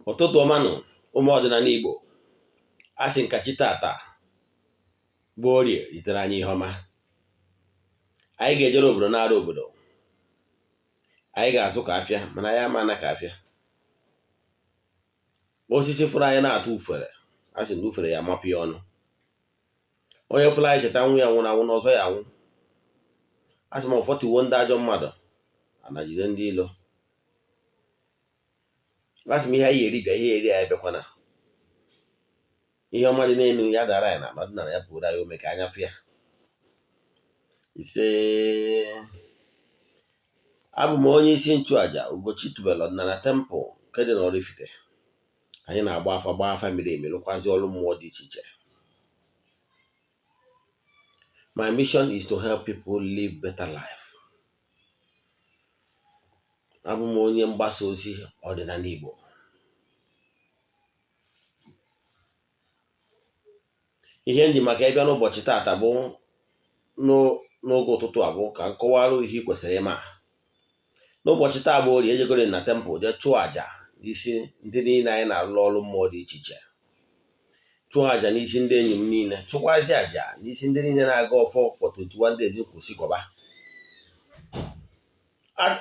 Ụtụtụ ọma nụ, ụmụ ọdịnala Igbo. A sị nkachi tata bụ Orie ritere anyị ihe ọma. Anyị ga-ejere obodo na-arụ obodo. Anyị ga-azụ ka afịa, mana ya ama na ka afịa. Osisi fụrụ anyị na-atụ ufere, a sị na ufere ya amapụ ya ọnụ. Onye fụrụ anyị cheta nwụ ya nwụrụ anwụ n'ọzọ ya anwụ. A sị m ọfọtiwo ndị ajọ mmadụ ana jide ndị ilo. A sị m ihe anyị eri bịa, ihe eri anyị bịakwana. Ihe ọma dị n'elu ya dara anyị na ọdịnala ya pụrụ anyị ome ka anya fịa. Ise, abụ m onye isi nchụaja Ugochi tubelu ọdịnala temple nke dị n'Oraifite. Anyị na-agba afa, gbaa afa miri emi, lụkwazi ọrụ mmụọ dị iche iche. My mission is to help people live better life. Abụ m onye mgbasa ozi ọdịnala Igbo. Ihe m ji maka ịbịa n'ụbọchị taata bụ n'oge ụtụtụ a bụ ka m kọwara ihe ị kwesịrị ịma. N'ụbọchị taa bụ Orie, ejegoro na temple jee chụọ àjà n'isi ndị niile anyị na-alụ ọrụ mmụọ dị iche iche, chụọ àjà n'isi ndị enyi m niile, chụkwazi àjà n'isi ndị niile na-aga ọfọ for 21 days kwụsị gọba.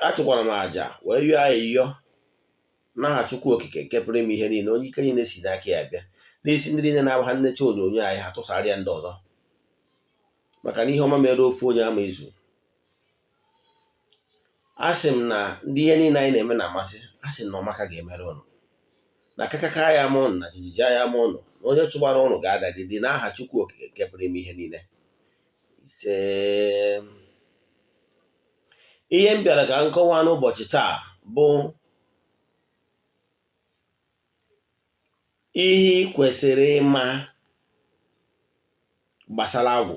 Achụkwara m àjà wee yọọ ayịyọ n'aha Chukwu Okike nke pụrụ ime ihe niile, onye ike niile si n'aka ya bịa, n'isi ndị niile na-abụ ha nnecha onyonyo anyị ha tụsara ya ndị ọzọ, maka na ihe ọma mere ofu onye ama izu. A sị m na ndị ihe niile anyị na-eme na-amasị, a sị na ọmaka ga-emere ụnụ, na kakaka ya ama ụnụ, na jijiji ya ama ụnụ, na onye chụgbara ụnụ ga-adagide n'aha Chukwu Okike nke pụrụ ime ihe niile. Ise, ihe m bịara ka m kọwaa n'ụbọchị taa bụ ihe ị kwesịrị ịma gbasara agwụ.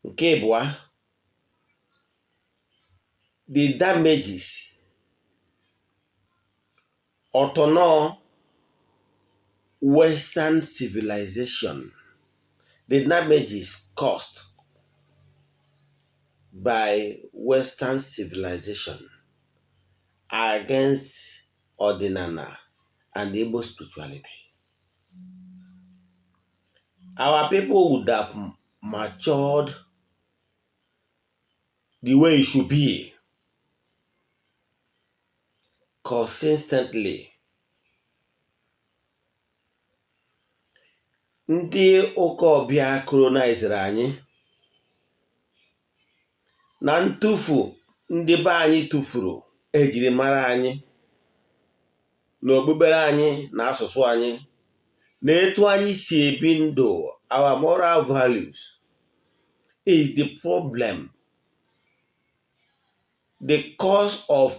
Nke ịbụa, the damages ọtọnọ Western civilization, the damages caused by Western civilization against ọdịnala and Igbo spirituality. Our people would have matured the way it should be consistently. Ndị ụka ọbịa colonizere anyị na ntufu ndị be anyị tụfuru ejiri mara anyị na okpukpere anyị na asụsụ anyị na etu anyị si ebi ndụ, our moral values is the problem, the cause of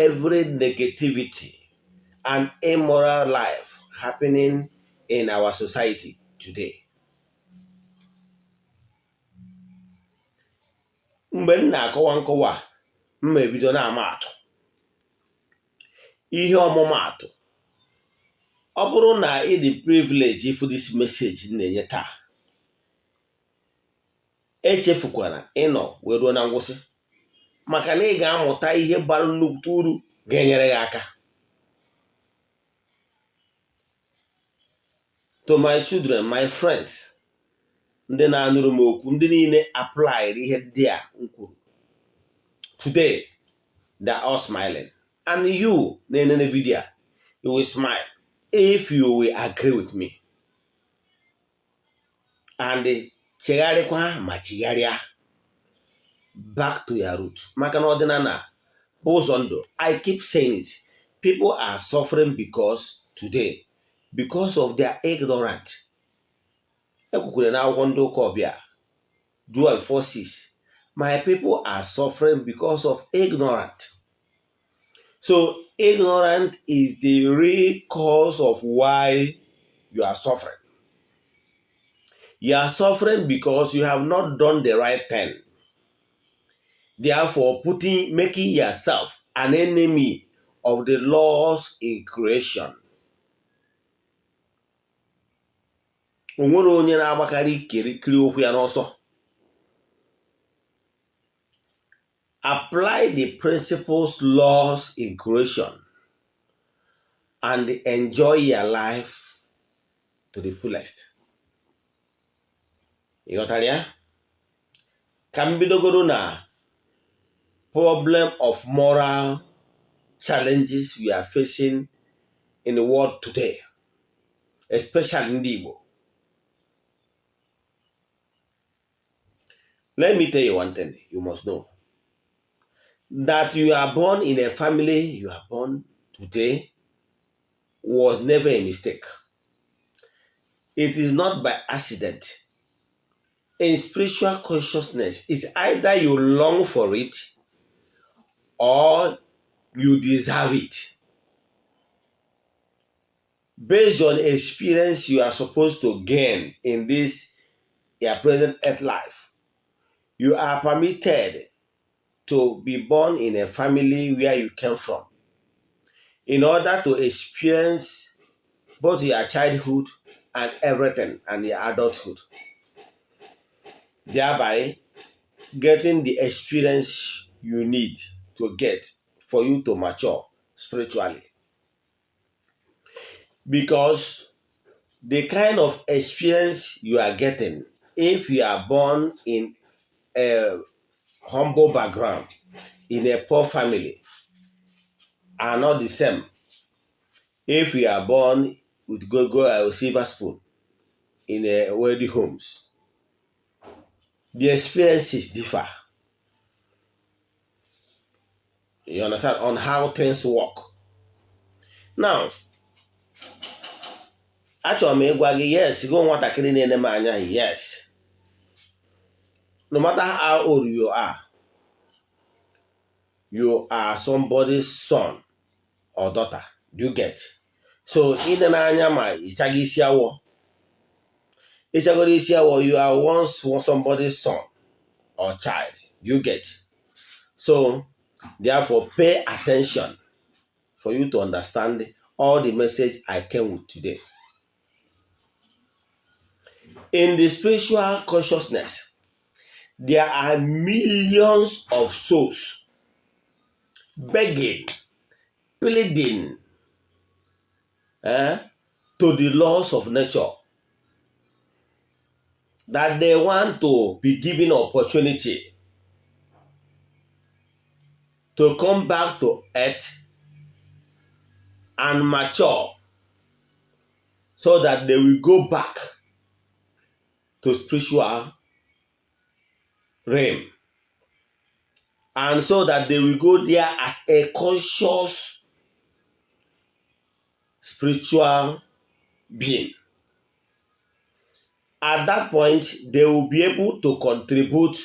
every negativity and immoral life happening in our society today. Mgbe m na-akọwa nkọwa a, m ma ebido na-ama atụ ihe ọmụmaatụ. Ọ bụrụ na ị dị privilege ịfụ this message m na-enye taa, echefukwara ịnọ wee ruo na ngwụsị, maka na ị ga-amụta ihe bara nnukwu uru ga-enyere gị aka. To my children, my friends, ndị na-anụrụ m okwu, ndị niile applied ihe ndị a m kwuru today, they are all smiling, and you na-enene video, you will smile if you will agree with me and chegharịkwa ma chigharịa back to your root, maka na ọdịnala bụ ụzọ ndụ. I keep saying it, people are suffering because today, because of their ignorance. Ekwukwere n'akwụkwọ ndị ụka ọbịa Joel 4:6, my people are suffering because of ignorance. So ignorance is the real cause of why you are suffering. You are suffering because you have not done the right thing, therefore making yourself an enemy of the laws in creation. O nwere onye na-agbakarị ikirikiri okwu ya n'ọsọ. Apply the principles, laws in creation and enjoy your life to the fullest. Ị ghọtara ya? Ka m bidogoro na problem of moral challenges we are facing in the world today, especially ndị Igbo. Let me tell you one thing you must know: that you are born in a family you are born today was never a mistake. It is not by accident. In spiritual consciousness, is either you long for it or you deserve it based on experience you are supposed to gain in this your present earth life. You are permitted to be born in a family where you came from in order to experience both your childhood and everything and your adulthood, thereby getting the experience you need to get for you to mature spiritually. Because the kind of experience you are getting if you are born in a humble background, in a poor family, are not the same if you are born with gold or silver spoon in a wealthy homes. The experiences differ. You understand on how things work. Now, achọrọ m ịgwa gị, yes, gị nwatakịrị na-ene m anya, yes, no matter how old you are, you are somebody's son or daughter. Do you get? So ine n'anya ma ịchaghị isi awọ, ịchagoro isi awọ, you are once somebody's son or child. Do you get? So therefore, pay attention for you to understand all the message I came with today. In the spiritual consciousness, there are millions of souls begging, pleading to the laws of nature that they want to be given opportunity to come back to earth and mature so that they will go back to spiritual realm and so that they will go there as a conscious spiritual being. At that point, they will be able to contribute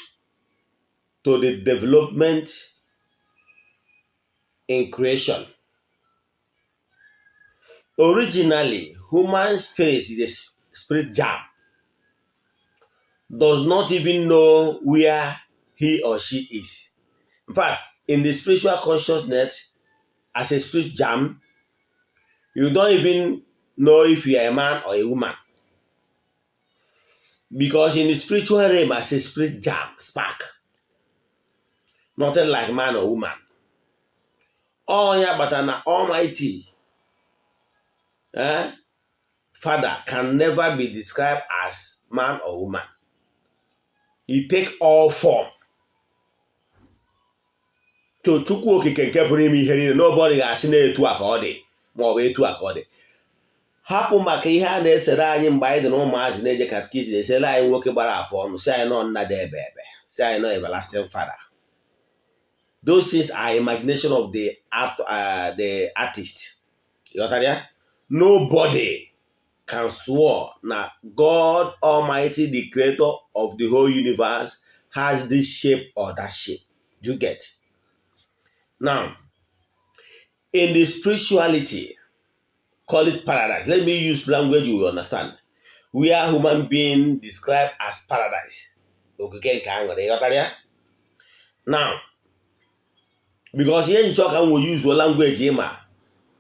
to the development in creation. Originally, human spirit is a spirit germ, does not even know where he or she is. In fact, in the spiritual consciousness, as a spirit germ, you don't even know if you are a man or a woman. Because in the spiritual realm, as a spirit germ, spark, nothing like man or woman. Ọ ya kpatara na Almighty Father can never be described as man or woman. He take all form. To Chukwu Okike nke pụrụ ime ihe niile, nobody ga-asị na etu a ka ọ dị ma ọ bụ etu a ka ọ dị. Hapụ maka ihe a na-esere anyị mgbe anyị dị na ụmụazị na-eje catechism, na-esere anyị nwoke gbara afọ ọnụ, si anyị nọ nna dị ebe ebe, si anyị nọ everlasting father. Those things are imagination of the artist. Ịghọtara ya? Nobody can swear na God Almighty, the creator of the whole universe, has this shape or that shape. Do you get? Now, in the spirituality, call it paradise. Let me use language you will understand. We are human being described as paradise. Ogige nke aṅụrị, ịghọtara ya? Now, because ihe nchọ ka m will use language ịma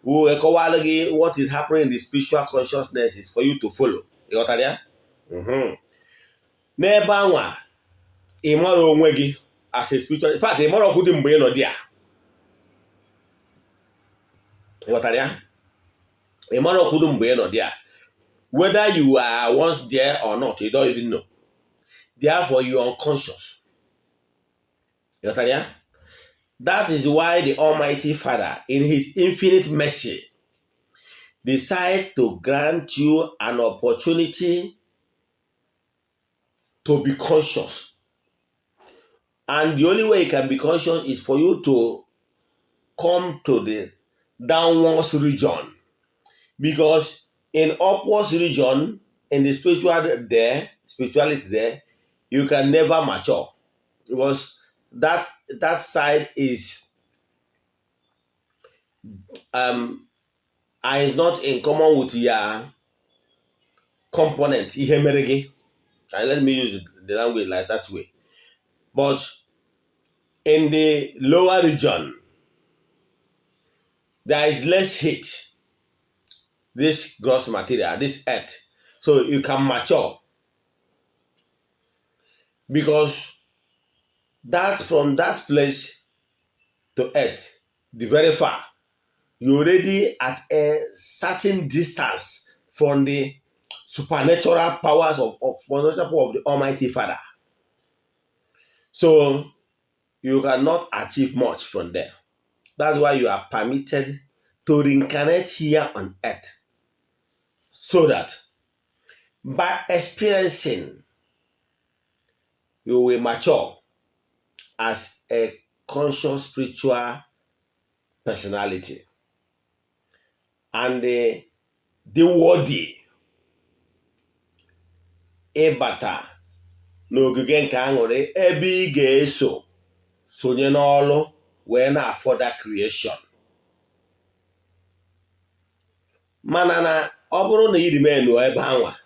wee kọwalụ gị what is happening in the spiritual consciousness is for you to follow. Ịghọtara ya? N'ebe anwa ị mara onwe gị. As a spiritual, in fact, ị mara ọkụ dị mgbe ị nọ dị a. Ịghọtara ya? Ị mara ọkụ dị mgbe ị nọ dị a, whether you are once there or not, you don't even know. Therefore, you are unconscious. Ịghọtara ya? That is why the Almighty Father, in his infinite mercy, decide to grant you an opportunity to be conscious. And the only way you can be conscious is for you to come to the downwards region. Because in upwards region, in the spiritual there, spirituality there, you can never mature. Because that side is not in common with your component, ihe mere gị. And let me use the language like that way. But in the lower region, there is less heat. This gross material, this earth. So you can mature. Because that from that place to earth, the very far, you're already at a certain distance from the supernatural powers of supernatural power of the Almighty Father. So you cannot achieve much from there. That's why you are permitted to reincarnate here on earth, so that by experiencing, you will mature as a conscious spiritual personality and the worthy ịbata n'ogige nke aṅụrị, ebe ị ga-eso sonye n'ọlụ wee na-afọda creation. Mana na ọ bụrụ na ị remain ebe anwa,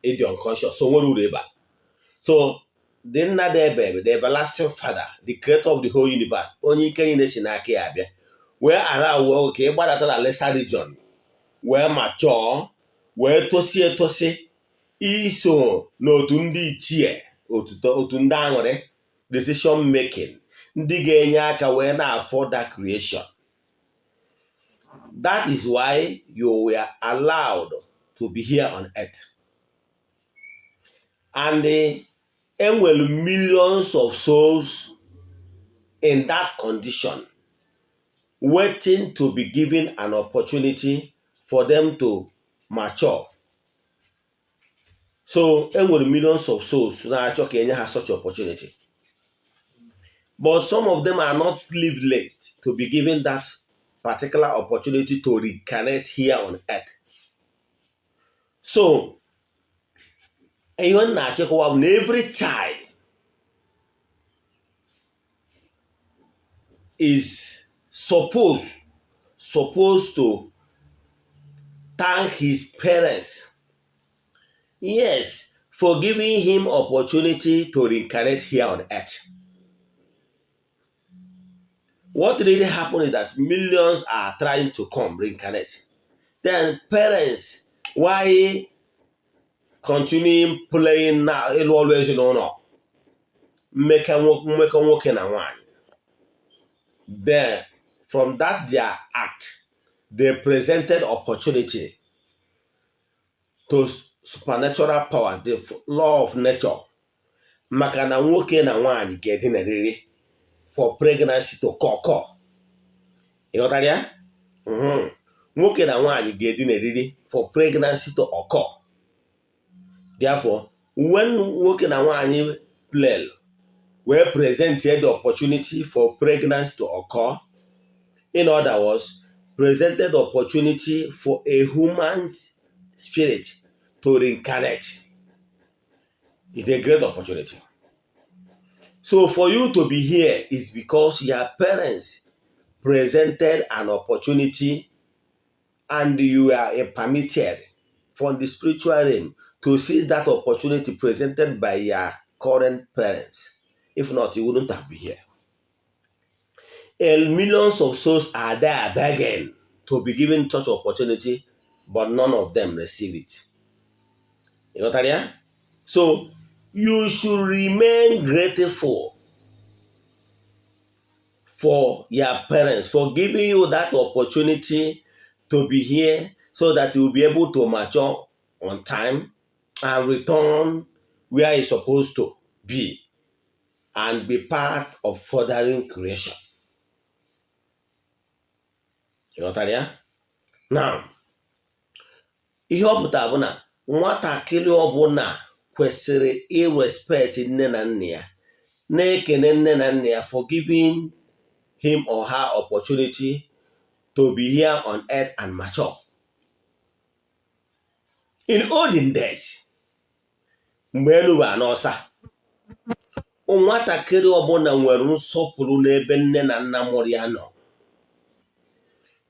ịdị unconscious, so nwere uru ịba. So the nna dị ebe ebe, the everlasting Father, the creator of the whole universe, onye ike niile si n'aka ya abịa, wee ara uwe ka ị gbadata na lesser region, wee ma chọọ wee tosi etosi iso n'otu ndị ichie, otu ndị aṅụrị, decision making, ndị ga-enye aka wee na-afọda creation. That is why you were allowed to be here on earth. And enwere millions of souls in that condition, waiting to be given an opportunity for them to mature. So enwere millions of souls na-achọ ka enye ha such opportunity, but some of them are not privileged to be given that particular opportunity to reincarnate here on earth. So ihe m na-achịkọwa bụ na every child is supposed to thank his parents, yes, for giving him opportunity to reincarnate here on earth. What really happened is that millions are trying to come reincarnate. Then parents, why continuing playing na ịlụ ọrụ ezinụlọ, mmekọ nwoke na nwanyị? Then from that their act, they presented opportunity to supernatural power, the law of nature, maka na nwoke na nwanyị ga-edinarịrị for pregnancy to occur. Ịghọtara ya? Nwoke na nwanyị ga-edinarịrị for pregnancy to occur. Therefore, when nwoke na nwanyị play wee present the opportunity for pregnancy to occur, in other words, presented opportunity for a human spirit to reincarnate, it's a great opportunity. So for you to be here is because your parents presented an opportunity and you are permitted from the spiritual realm to seize that opportunity presented by your current parents. If not, you wouldn't have been here. And millions of souls are there begging to be given such opportunity, but none of them receive it. You got that? So you should remain grateful. for your parents for giving you that opportunity to be here so that you will be able to mature on time and return where you're supposed to be and be part of furthering creation. Ịghọtara ya? Now, ihe ọ pụtara bụ na nwatakịrị ọbụla kwesịrị irespect nne na nna ya, na-ekene nne na nna ya for giving him or her opportunity to be here on earth and mature. In olden days, mgbe elu bụ n'ọsa, nwatakịrị ọbụla nwere nsọpụrụ n'ebe nne na nna mụrụ ya nọ,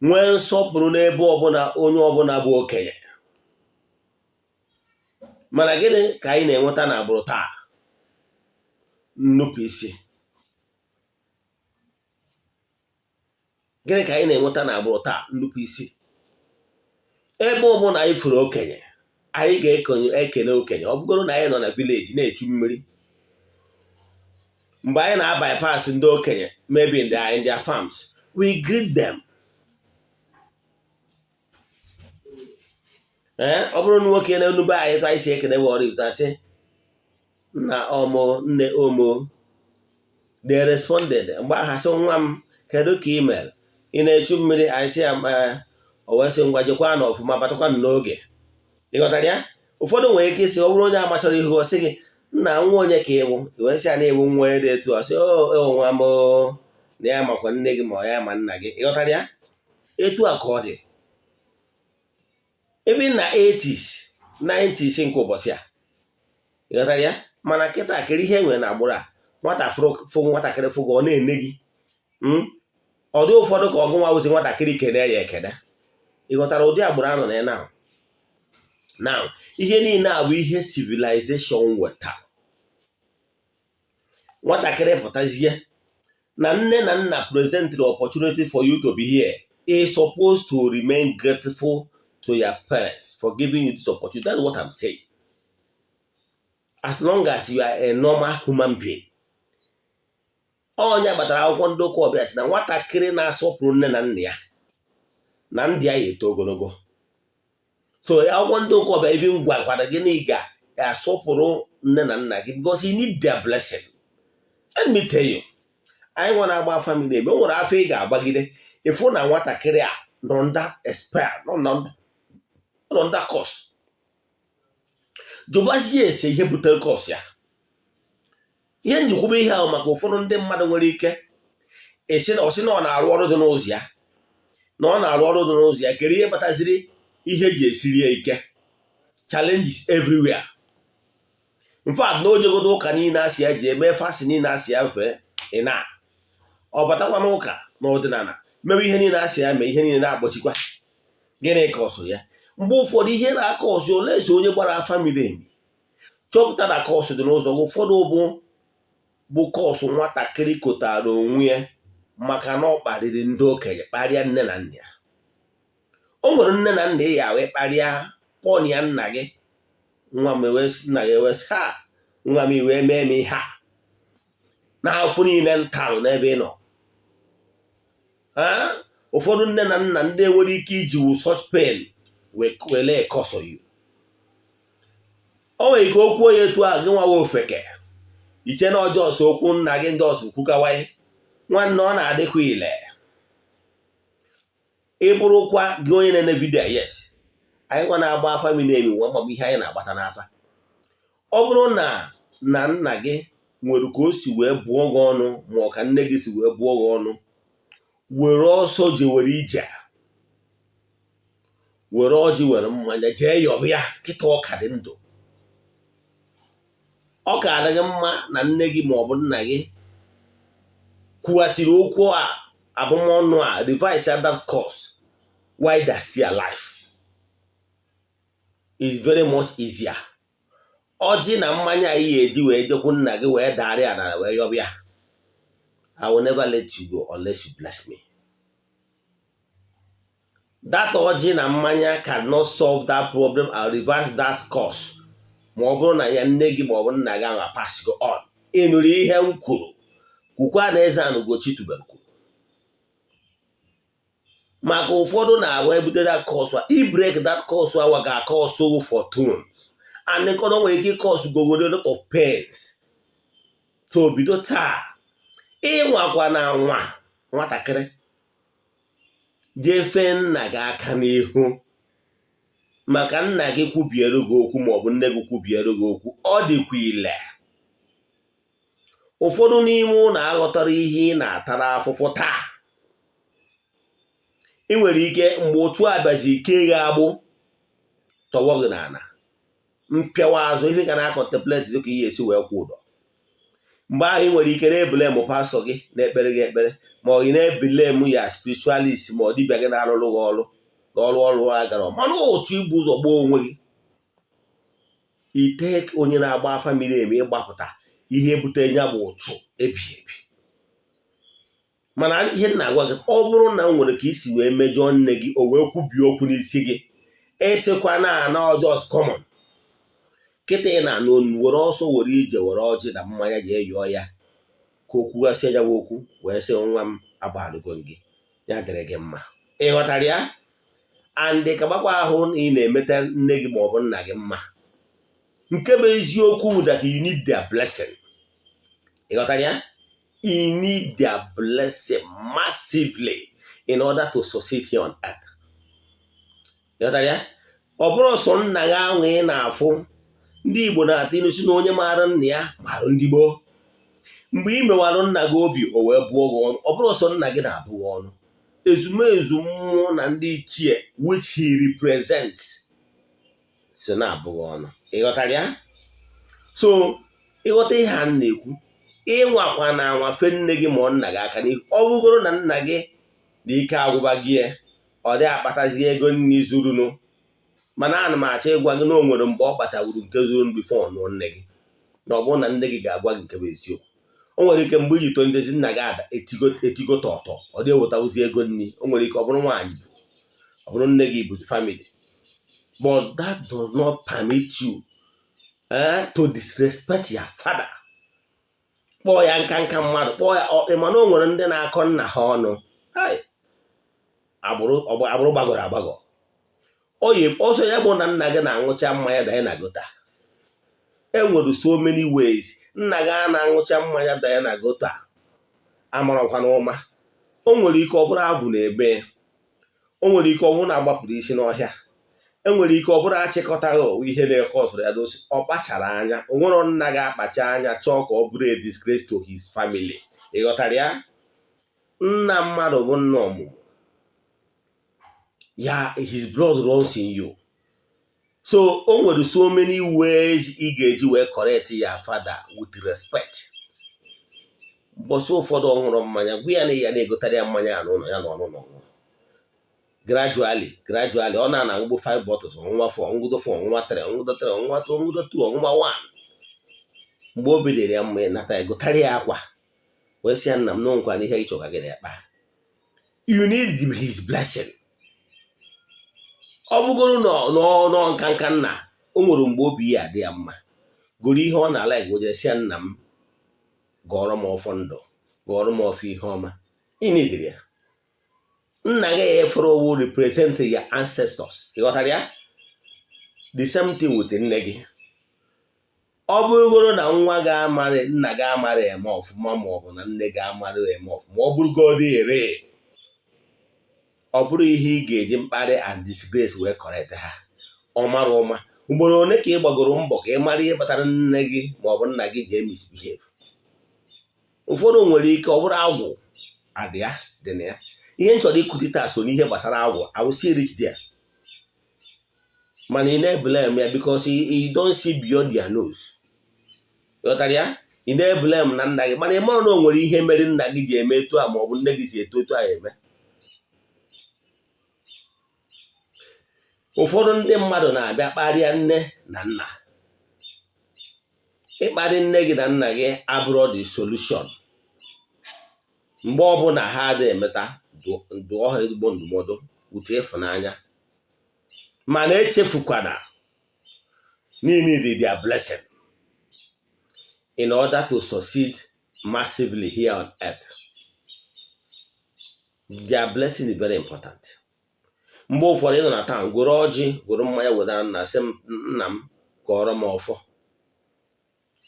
nwee nsọpụrụ n'ebe ọbụla onye ọbụla bụ okenye. Mana gịnị ka anyị na-enweta na agbụrụ taa? Nnupụ isi. Gịnị ka anyị na-enweta na agbụrụ taa? Nnupụ isi. Ebe ọbụla anyị furu okenye, anyị ga-ekene okenye. Ọ bụgoro na anyị nọ na village na-echu mmiri, mgbe anyị na-abypass ndị okenye, maybe in their farms, we greet them. Ee, ọ bụrụ na nwoke na-enube anyị, etu anyị si ekene bụ ọrụ ite asị nna ọmụ, nne omo. They responded. Mgbe aha sị, "Nwa m, kedu ka ị mere? Ị na-echu mmiri?" Anyị sị ya, o wee sị, "Ngwa, jekwa na ọfụma, batakwa n'oge." Ị ghọtara ya? Ụfọdụ nwere ike isi, ọ bụrụ onye amachọrọ ihu, ọ sị gị, "Nna, nwa onye ka ịbụ?" I wee sị ya na ewu nwa onye dị etu ọ sị, "O nwa m," na ya makwa nne gị ma ọ ya ma nna gị. Ị ghọtara ya? Etu a ka ọ dị even na 80s, 90s nke ụbọchị a. Ị ghọtara ya? Mana kịta, kiri ihe nwere na agbụrụ a, nwata fụ nwatakịrị fụgo, ọ na-ene gị. Ọ dị ụfọdụ ka ọgụ nwa ozi nwatakịrị kene ya ekene. Ị ghọtara ụdị agbụrụ anọ na ya now? Now, ihe niile a bụ ihe civilization wetara. Nwatakịrị pụtazie na nne na nna present the opportunity for you to be here is supposed to remain grateful to your parents for giving you this opportunity. That's what I'm saying. As long as you are a normal human being. Onye kpatara akwụkwọ ndị ụka ọbịa sị na nwatakịrị na-asọpụrụ nne na nna ya na ndị ya eto ogologo. So akwụkwọ ndị ụka ọbịa even gwakwara gị na ị ga-asọpụrụ nne na nna gị because you need their blessing. Let me tell you, anyị nwa na-agba afa miri emi, o nwere afọ ị ga-agbagide ịfụ na nwatakịrị a nọ under spell, nọ under curse. Jụbazie ese ihe butere curse ya. Ihe njikwube ihe ahụ maka ụfọdụ ndị mmadụ nwere ike esi na ọsị na ọ na-arụ ọrụ dị n'ụzọ ya, na ọ na-arụ ọrụ dị n'ụzọ ya. Kere ihe kpataziri ihe eji esiri ya ike? Challenges everywhere. In fact, na o jegodo ụka niile asị ya ji eme fasting niile asị ya fee, ị na ọ batakwa n'ụka na ọdịnala mewe ihe niile asị ya mee, ihe niile na-akpọchikwa. Gịnị ka ọsụ ya? Mgbe ụfọdụ ihe na-aka ọsụ ole eze onye gbara afa miri emi chọpụta na curse dị n'ụzọ. Ụfọdụ bụ curse nwatakịrị kotara onwe ya maka na ọ kparịrị ndị okenye, kparịa nne na nna ya. O nwere nne na nna ya wee kparịa pọn ya, nna gị, "Nwa m," nna gị ewesị, "Ha, nwa m, wee mee m ihe a n'afọ niile ntarụ n'ebe ị nọ." Ụfọdụ nne na nna ndị nwere ike iji wu such pain wele curse you. O nwere ike okwu onye etu a gị nwawa ofeke iche na ọjọọ so okwu nna gị ndị ọzọ kwukawaye. Nwanne, ọ na-adịkwa ile. Ị bụrụkwa gị onye na-ene video, yes, anyị nwa na-agba afa miri emi nwa mabụ ihe anyị na-agbata n'afa. Ọ bụrụ na na nna gị nwere ka o si wee bụọ gị ọnụ, ma ọ ka nne gị si wee bụọ gị ọnụ, were ọsọ je were ije, were ọjị, were mmanya, jee yọbụ ya kịta. Ọka dị ndụ, ọ ka adịghị mma na nne gị ma ọ bụ nna gị kwughasịrị okwu a abụmọnụ a, revise that curse while they still alive is very much easier. Ọjị na mmanya anyị ga-eji wee jekwu nna gị wee darị adara wee yọbịa, "I will never let you go unless you bless me." That ọjị na mmanya cannot solve that problem and reverse that curse ma ọ bụrụ na ya nne gị ma ọ bụ nna gị ahụ pass go on. Ị nụrụ ihe m kwuru? Kwukwa na eze Ugochi tubelu kwuru. Maka ụfọdụ na-abụ ebute that curse, I break that curse awa ga-akọsụ fortunes and nkọdọ nwere ike ịkọsụ gogoro a lot of pains. So bido taa, ịnwakwa na nwa nwatakịrị jefee nna gị aka n'ihu, maka nna gị kwubiere gị okwu maọbụ nne gị kwubiere gị okwu, ọ dịkwa ile. Ụfọdụ n'ime ụlọ aghọtara ihe ị na-atara afụfụ taa. Ị nwere ike mgbe otu abịazi ike gị agbụ tọwọ gị n'ala, mpịawa azụ, ife ga na-contemplate ka ihe esi wee kwụ ụdọ. Mgbe ahụ ị nwere ike na-eblame pastor gị na-ekpere gị ekpere, ma ọ gị na-eblame ya spiritualist, ma ọ dibịa gị na-arụrụ gị ọrụ na ọrụ ọrụ a gara. Mana otu igbu ụzọ gbuo onwe gị ite, onye na-agba afa miri emi ịgbapụta ihe butere ya bụ ụchụ ebighị ebi. Mana ihe m na-agwa gị, ọ bụrụ na m nwere ka isi wee mejọọ nne gị, o wee kwubie okwu n'isi gị, ịsịkwa na ana just common kịta ị na-anụ onu, were ọsọ, were ije, were ọjị na mmanya jee yọọ ya ka o kwugasịa ya bụ okwu, wee sị, "Nwa m, agbalụgo gị, ya dịrị gị mma." Ị ghọtara ya? And ka gbakwa ahụ na ị na-emeta nne gị maọbụ nna gị mma. Nke bụ eziokwu bụ that you need their blessing. Ị ghọtara ya? You need their blessing massively in order to succeed here on earth. Ị ghọtara ya? Ọ bụrụ sọ nna gị ahụ ị na-afụ, ndị Igbo na-atụ ilu si na onye maara nna ya maara ndị gboo. Mgbe ị mewarụ nna gị obi, o wee bụọ gị ọnụ. Ọ bụrụ sọ nna gị na-abụ gị ọnụ, ezumezu mmụọ na ndị ichie which he represents so na-abụghị ọnụ. Ị ghọtara ya? So ịghọta ihe a na-ekwu, ịnwakwa na anwa fe nne gị ma ọ nna gị aka n'ihu. Ọ bụgoro na nna gị na ike agwụba gị, ọ dị akpatazi ego nri zurunu, mana ana m achọ ịgwa gị na o nwere mgbe ọ kpatawuru nke zuru before nụọ nne gị. Na ọ bụrụ na nne gị ga-agwa gị nke bụ eziokwu, o nwere ike mgbe iji tolitezi, nna gị ada etigo etigo tọtọ, ọ dị ewetawuzi ego nri. O nwere ike ọ bụrụ nwaanyị bụ, ọ bụrụ nne gị bụ family, but that does not permit you to disrespect your father, kpọọ ya nka nka mmadụ, kpọọ ya. Mana o nwere ndị na-akọ nna ha ọnụ. Agbụrụ agbụrụ gbagọrọ agbagọ. Oyi ọsọ ya bụ na nna gị na-aṅụcha mmanya danye na gutter. E nwere so many ways nna gị a na-aṅụcha mmanya danye na gutter amarakwa n'ụma. O nwere ike ọ bụrụ agwụ na-ebe, o nwere ike ọ bụrụ na agbapụrụ isi n'ọhịa, enwere ike ọ bụrụ achịkọtaghị ihe na-eke ọsọrọ ya dosi. Ọ kpachara anya, o nwere nna ga-akpacha anya chọọ ka ọ bụrụ a disgrace to his family. Ị ghọtara ya? Nna mmadụ bụ nna ọmụmụ ya. His blood runs in you. So o nwere so many ways ị ga-eji wee correct ya father with respect. Mbọsị ụfọdụ ọ ṅụrụ mmanya, gwa ya na ya na-egotara ya mmanya ya n'ụlọ ya na ọnụ n'ọṅụṅụ. Gradually, gradually, ọ na-ana ugbo 5 bottles, ọnwụnwa 4, ọnwụdo 4, ọnwụnwa 3, ọnwụdo 3, ọnwụnwa 2, ọnwụdo 2, ọnwụnwa 1. Mgbe o bidoro ya mma, nata ya, gotara ya akwa, wee sị ya, "Nna m, n'onkwa na ihe ị chọka gị na-ekpa." You need his blessing. Ọ bụgoro nọ nka nka nna, o nwere mgbe obi ya adị ya mma, goro ihe ọ na-ala egojere, sị ya, "Nna m, gọrọ m ọfọ ndụ, gọrọ m ọfọ ihe ọma." Ị nidiri ya. Nna gị efere owu represent your ancestors. Ị ghọtara ya? The same thing with nne gị. Ọ bụrụgoro na nwa gị amarị nna gị amarị eme ọfụma, ma ọ bụ na nne gị amarị eme ọfụma, ọ bụrụgodị ere, ọ bụrụ ihe ị ga-eji mkparị and disgrace wee correct ha. Ọ mara ụma, ugboro ole ka ị gbagoro mbọ ka ị mara ihe kpatara nne gị ma ọ bụ nna gị ji emisbehave? Ụfọdụ nwere ike ọ bụrụ agwụ adị ya dị na ya. Ihe m chọrọ ịkụzi taa so n'ihe gbasara agwụ. I will still reach there. Mana ị na-eblame ya because you don't see beyond your nose. Ghọtara ya? Ị na-eblame na nna gị, mana ị mara na o nwere ihe mere nna gị ji eme etu a, ma ọ bụ nne gị si etu etu a eme. Ụfọdụ ndị mmadụ na-abịa kparịa nne na nna. Ịkparị nne gị na nna gị abụrụ the solution. Mgbe ọbụla ha adịghị emeta, dụọ ha ezigbo ndụmọdụ ute ịfụnanya, mana echefukwana need their blessing in order to succeed massively here on earth. Their blessing is very important. Mgbe ụfọdụ ị nọ na town, goro ọjị, goro mmanya, wetara nna, sị m, "Nna m, kọrọ m ọfọ,"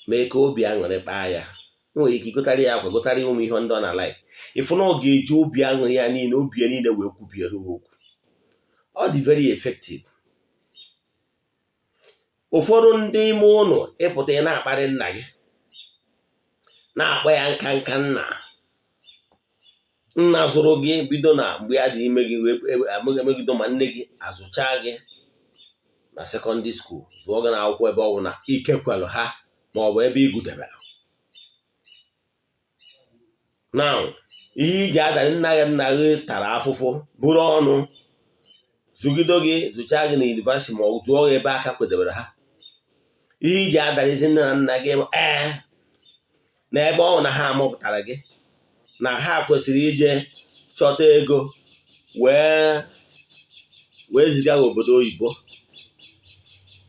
mee ka obi aṅụrị kpaa ya. Nwere ike igotara ya akwa, gotara ya ụmụ ihe ndị ọ na-like. Ịfụ na ọ ga-eji obi aṅụrị ya niile, obi ya niile, wee kwubiere okwu. Ọ dị very effective. Ụfọdụ ndị ime ụlọ ịpụta, ị na-akparị nna gị, na-akpọ ya nka nka nna, nna zụrụ gị bido na mgbe ya dị ime gị wee emegido ma nne gị azụchaa gị na secondary school, zụọ gị n'akwụkwọ, ebe ọ bụ na ike kwelụ ha ma ọ bụ ebe ị gudebere. Now, ihe iji adanye nna gị, nna gị tara afụfụ bụrụ ọnụ zụgido gị, zụchaa gị na university ma ọ zụọ gị ebe aka kwedebere ha, ihe iji adanyezi nne na nna gị, ee, na ebe ọ na ha amụpụtara gị, na ha kwesịrị ije chọta ego wee ziga gị obodo oyibo,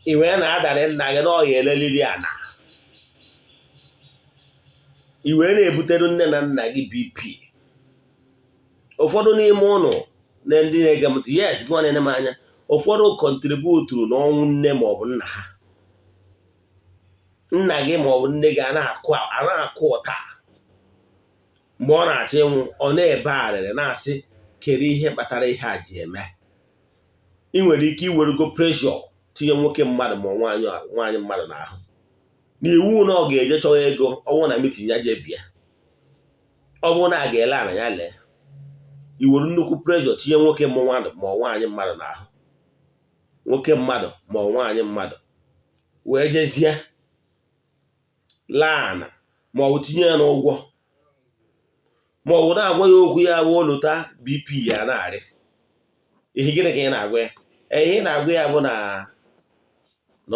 ị wee na-adarị nna gị na ọ ya eleliri ana, i wee na-ebutere nne na nna gị BP. Ụfọdụ n'ime ụnụ na ndị na-ege m ntị, yes, gị na-ene m anya, ụfọdụ contributuru n'ọnwụ nne ma ọ bụ nna ha. Nna gị ma ọ bụ nne gị a na-akụ ụta mgbe ọ na-achọ ịnwụ, ọ na-ebe arịrị na-asị, "Kedu ihe kpatara ihe a ji eme?" Ị nwere ike iwerego pressure tinye nwoke mmadụ ma nwaanyị mmadụ n'ahụ na iwu na ọ ga-eje chọwa ego. Ọ bụrụ na meeting ya jee bịa, ọ bụrụ na a ga-ele ana ya lee, iwere nnukwu pressure tinye nwoke ma nwaanyị mmadụ n'ahụ, nwoke mmadụ ma nwaanyị mmadụ wee jezie laa ana, ma ọ bụ tinye ya n'ụgwọ, ma ọ bụ na-agwa ya okwu ya bụ olota BP ya na-arị. Ihe gịnị ka ị na-agwa ya? Ihe ị na-agwa ya bụ na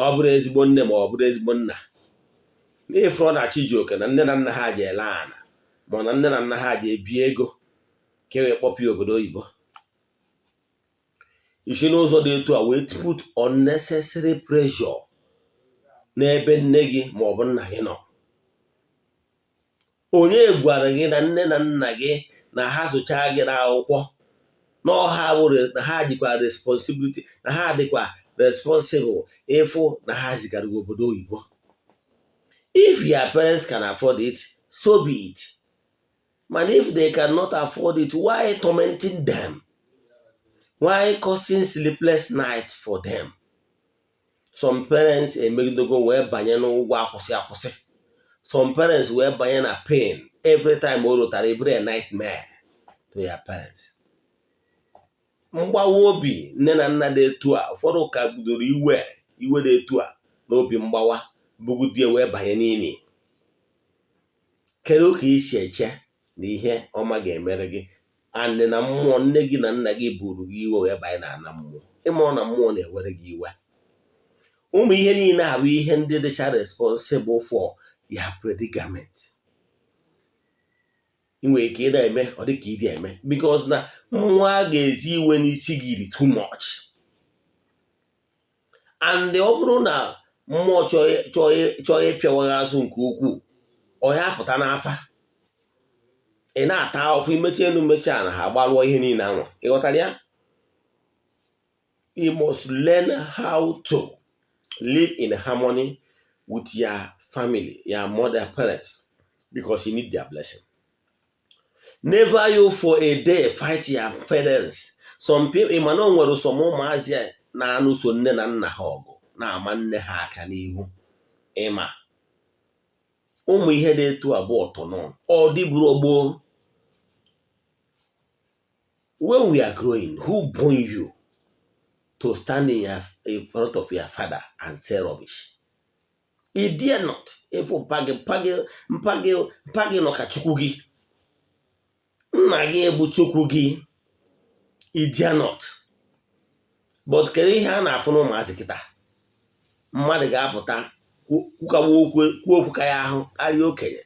ọ bụrụ ezigbo nne ma ọ bụrụ ezigbo nna, n'ịfụrụ na Chijioke na nne na nna ha ji ele ana, ma na nne na nna ha ji ebi ego ka e wee kpọpụ ya obodo oyibo. Isi n'ụzọ dị etu a wee put unnecessary pressure n'ebe nne gị ma ọ bụ nna gị nọ. Onye gwara gị na nne na nna gị na ha zụchaa gị n'akwụkwọ, na ọha na ha jikwa responsibility, na ha dịkwa responsible ịfụ na ha zigara gị obodo oyibo? If your parents can afford it, so be it. Mana if they cannot afford it, why tormenting them? Why causing sleepless nights for them? Some parents emegidogo wee banye n'ụgwọ akwụsị akwụsị. Some parents wee banye na pain. Every time o rotara eburu a nightmare to your parents. Mgbawa obi nne na nna dị etu a, ụfọdụ ka bidoro iwe iwe dị etu a n'obi mgbawa bugudie wee banye n'ili. Kedu ka isi eche na ihe ọma ga-emere gị and na mmụọ nne gị na nna gị buru gị iwe wee banye n'ala mmụọ? Ịmụọ na mmụọ na-ewere gị iwe. Ụmụ ihe niile abụ ihe ndị dịcha responsible for your predicament. Ị nwere ike ị na-eme ọ dị ka ị eme because na mmụọ a ga-ezi iwe n'isi gị dị too much. And ọ bụrụ na mmụọ chọọ ịpịawa gị azụ nke ukwuu, ọ ya pụta n'afa ị na-ata ahụfụ, imechi elu mechaa na ha agbalụọ ihe niile anwa. Ịghọtara ya? You must learn how to live in harmony with your family, your mother, parents, because you need their blessing. Never you for a day fight your parents. Some people, ịma na o nwere some ụmụazị na-anụso nne na nna ha ọgụ, na-ama nne ha aka n'ihu. Ịma ụmụ ihe dị etu abụọ ọtọ nọ ọ dịburu gboo. When we are growing, who born you to stand in front of your father and say rubbish? You dare not. Ịfụ mpa gị, mpa gị, mpa gị, mpa gị nọ ka chukwu gị, nna gị bụ chukwu gị. You dare not. But kedu ihe a na-afụ n'ụmụazị kịta? Mmadụ ga-apụta kwukawa okwu, kwuo okwu ka ya ahụ karịa okenye.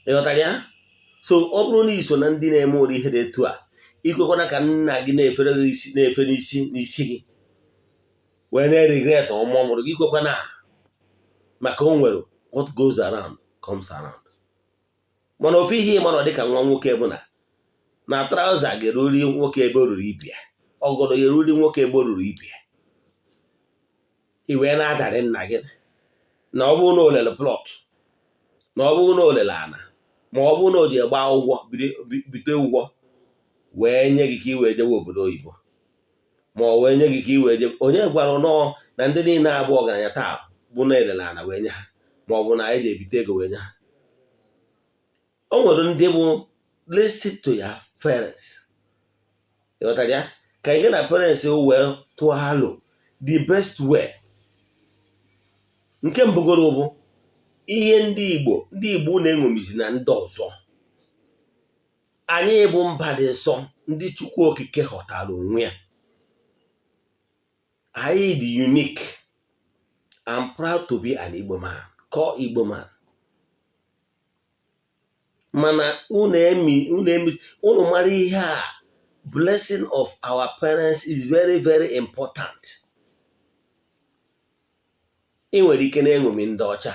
Ịghọtara ya? So ọ bụrụ na iso na ndị na-eme ụdị ihe dị etu a, ikwekwana ka nna gị na-efere gị isi, na-efe n'isi n'isi gị, wee na-regret ọmụmụ mụrụ gị. Ikwekwana, maka o nwere what goes around comes around. Mana ofu ihe ịma na ọ dịka nwa nwoke bụ na Na trouser ga-eruri nwoke ebe o ruru ibie, ọgọdọ ga-eruri nwoke ebe o ruru ibie. I wee na-adarị nna gị na ọ bụrụ na o lere plot, na ọ bụrụ na o lere ana, ma ọ bụrụ na o ji gbaa ụgwọ, bite ụgwọ wee nye gị ka ị wee jewe obodo oyibo, ma ọ wee nye gị ka ị wee jebe. Onye gwara nọọ na ndị niile abụ ọgaranya taa bụ na elele ana wee nye ha, ma ọ bụ na anyị ji ebite ego wee nye ha? O nwere ndị bụ listen to your parents. Ịghọtara ya? Ka gị na parents wee tụọ alo the best way. Nke mbụgoro bụ ihe ndị Igbo na-eṅomizi na ndị ọzọ. Anyị bụ mba dị nsọ, ndị Chukwu Okike ghọtara onwe ya. Anyị dị unique. I'm proud to be an Igbo man, call Igbo man. Mana unu emi, unu emi, unu mara ihe a, blessing of our parents is very, very important. Ị nwere ike na-eṅomi ndị ọcha.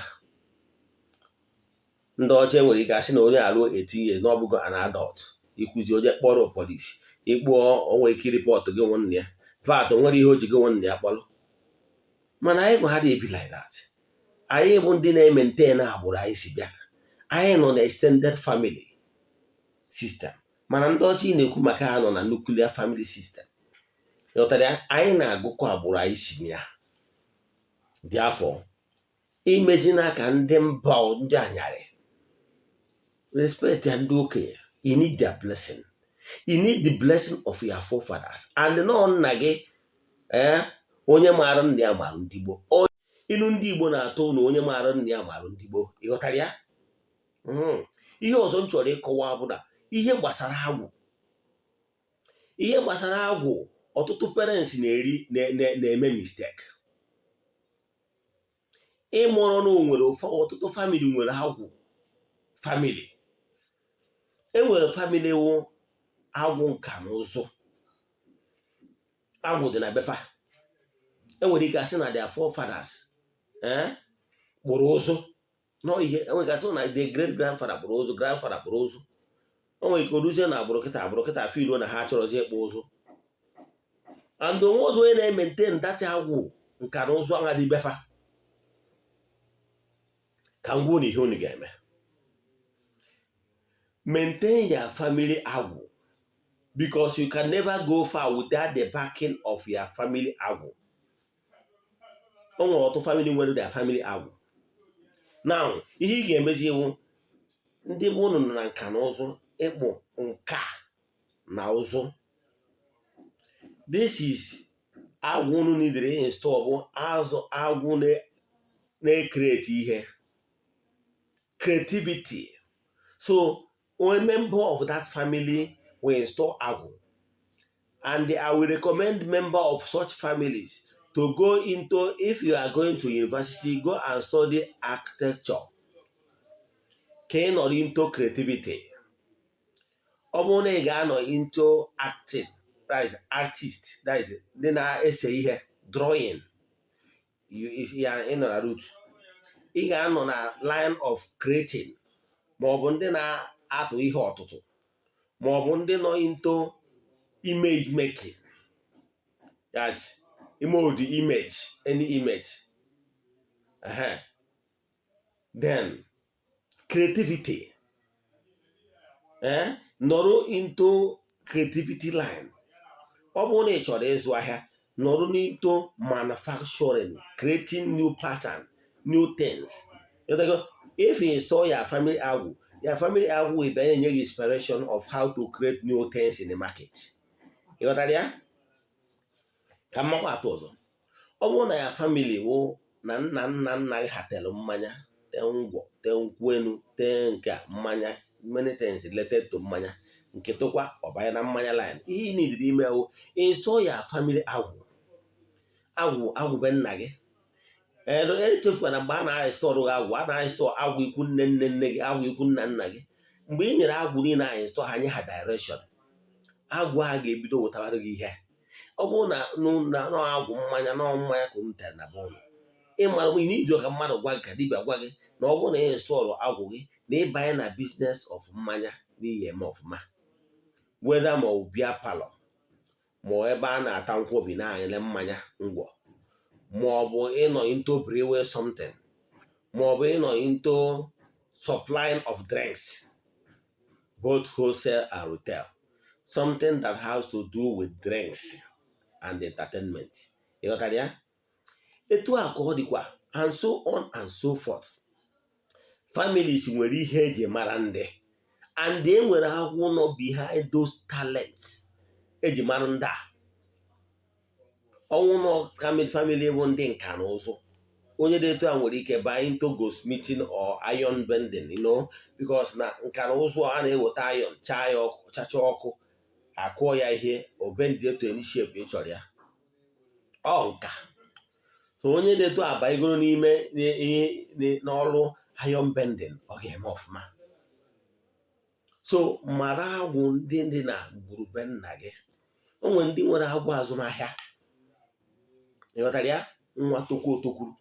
Ndị ọcha enwere ike asị na onye alụ 18 years na ọ bụgo an adult. Ikwuzi onye kpọrọ polisi ịkpụọ, o nwere ike report gị nwanne ya vat. O nwere ihe o ji gị nwanne ya kpọrọ. Mana anyị bụ ha dị ebi like that. Anyị bụ ndị na-emaintain agbụrụ anyị si bịa. Anyị nọ na extended family system, mana ndị ọcha ị na-ekwu maka ha nọ na nuclear family system. Ghọtara ya? Anyị na-agụkọ agbụrụ anyị si na ya dị afọ imezina ka ndị mba ndị anyarị. Respect ya ndị okenye. You need their blessing. You need the blessing of your forefathers and nọ nna gị. Ee, onye maara nna ya maara ndị gboo. Ilu ndị Igbo na-atụ na onye maara nna ya maara ndị gboo. Ịghọtara ya? Ihe ọzọ m chọrọ ịkọwa bụ na ihe gbasara agwụ, ọtụtụ parents na-eri na-eme mistake. Ịmụrụ na o nwere ọtụtụ family nwere agwụ. Family enwere, family wụ agwụ nka na ụzụ, agwụ dị na befa. Enwere ike asị na their forefathers kpụrụ ụzụ nọ ihe. Enwere ike asị na the great grandfather kpụrụ ụzụ, grandfather kpụrụ ụzụ. O nwere ike oruzie na agbụrụ kịta, agbụrụ kịta filuo na ha chọrọzi ịkpụ ụzụ, and onwe ọzọ onye na-emaintain that agwụ nka na ụzụ agha dị befa. Ka m gwuo na ihe unu ga-eme: maintain your family agwụ, because you can never go far without the backing of your family agwụ. O nwere ọtụtụ family nwere their family agwụ. Now, ihe ị ga-emezi iwu, ndị bụ unu nọ na nka na ụzụ, ịkpụ nka na ụzụ, this is agwụ unu nidere install, bụ azụ agwụ na-ecreate ihe, creativity. So a member of that family will install agwụ, and I will recommend member of such families to go into, if you are going to university, go and study architecture ka ị nọrọ into creativity. Ọ bụrụ na ị ga-anọ into acting, that is artist, that is ndị na-ese ihe, drawing, ya ị nọ na root, ị ga-anọ na line of creating, ma ọ bụ ndị na-atụ ihe ọtụtụ, ma ọ bụ ndị nọ into image making, that's mold image, any image. Then creativity, nọrọ into creativity line. Ọ bụrụ na ị chọrọ ịzụ ahịa, nọrọ into manufacturing, creating new pattern, new things. If you install your family agwụ, your family agwụ will bịa enye gị inspiration of how to create new things in the market. Ịghọtara ya? Ka mmakwa atụ ọzọ, ọ bụrụ na ya family wụ na nna nna nna gị ha tere mmanya, tee ngwọ, tee nkwụ elu, tee nke mmanya, many things related to mmanya, nke tụkwa ọbanye na mmanya line, ihe ị nidiri ime wụ install your family agwụ. Agwụ, agwụ be nna gị. Echefukwana, mgbe a na-install gị agwụ, a na-install agwụ ikwu nne nne nne gị, agwụ ikwu nna nna gị. Mgbe ị nyere agwụ niile a install ha, nye ha direction, agwụ a ga-ebido wetawara gị ihe. Ọ bụrụ na agwụ mmanya, nọọ mmanya ka unu tere na be ụnụ, ịmara ị iji ka mmadụ gwa gị, ka dibịa gwa gị na ọ bụrụ na ị install agwụ gị na ịbanye na business of mmanya n'ihi eme ọfụma. Whether ma ọ bụ beer parlour, ma ọ ebe a na-ata nkwobi na-aṅụle mmanya ngwọ, ma ọ bụ ịnọ into brewery something, ma ọ bụ ịnọ into supplying of drinks, both wholesale and retail, something that has to do with drinks and entertainment. Ịghọtara ya? Etu a ka ọ dịkwa, and so on and so forth. Families nwere ihe eji mara ndị, and e nwere agwụ nọ behind those talents eji mara ndị a. Ọnwụ nọ family bụ ndị nka na ụzụ, onye dị etu a nwere ike baa into goldsmithing or iron bending, because na nka na ụzụ a na-eweta iron, chaa ya ọkụ, chacha ọkụ, akụọ ya ihe, o bend etu any shape ị chọrọ ya. Ọ nka. So onye dị etu a baigoro n'ime ihe n'ọrụ iron bending, ọ ga-eme ọfụma. So mara agwụ ndị dị na gburugburu nna gị. O nwere ndị nwere agwụ azụmahịa. Ịghọtara ya? Nwa tokwu otokwuru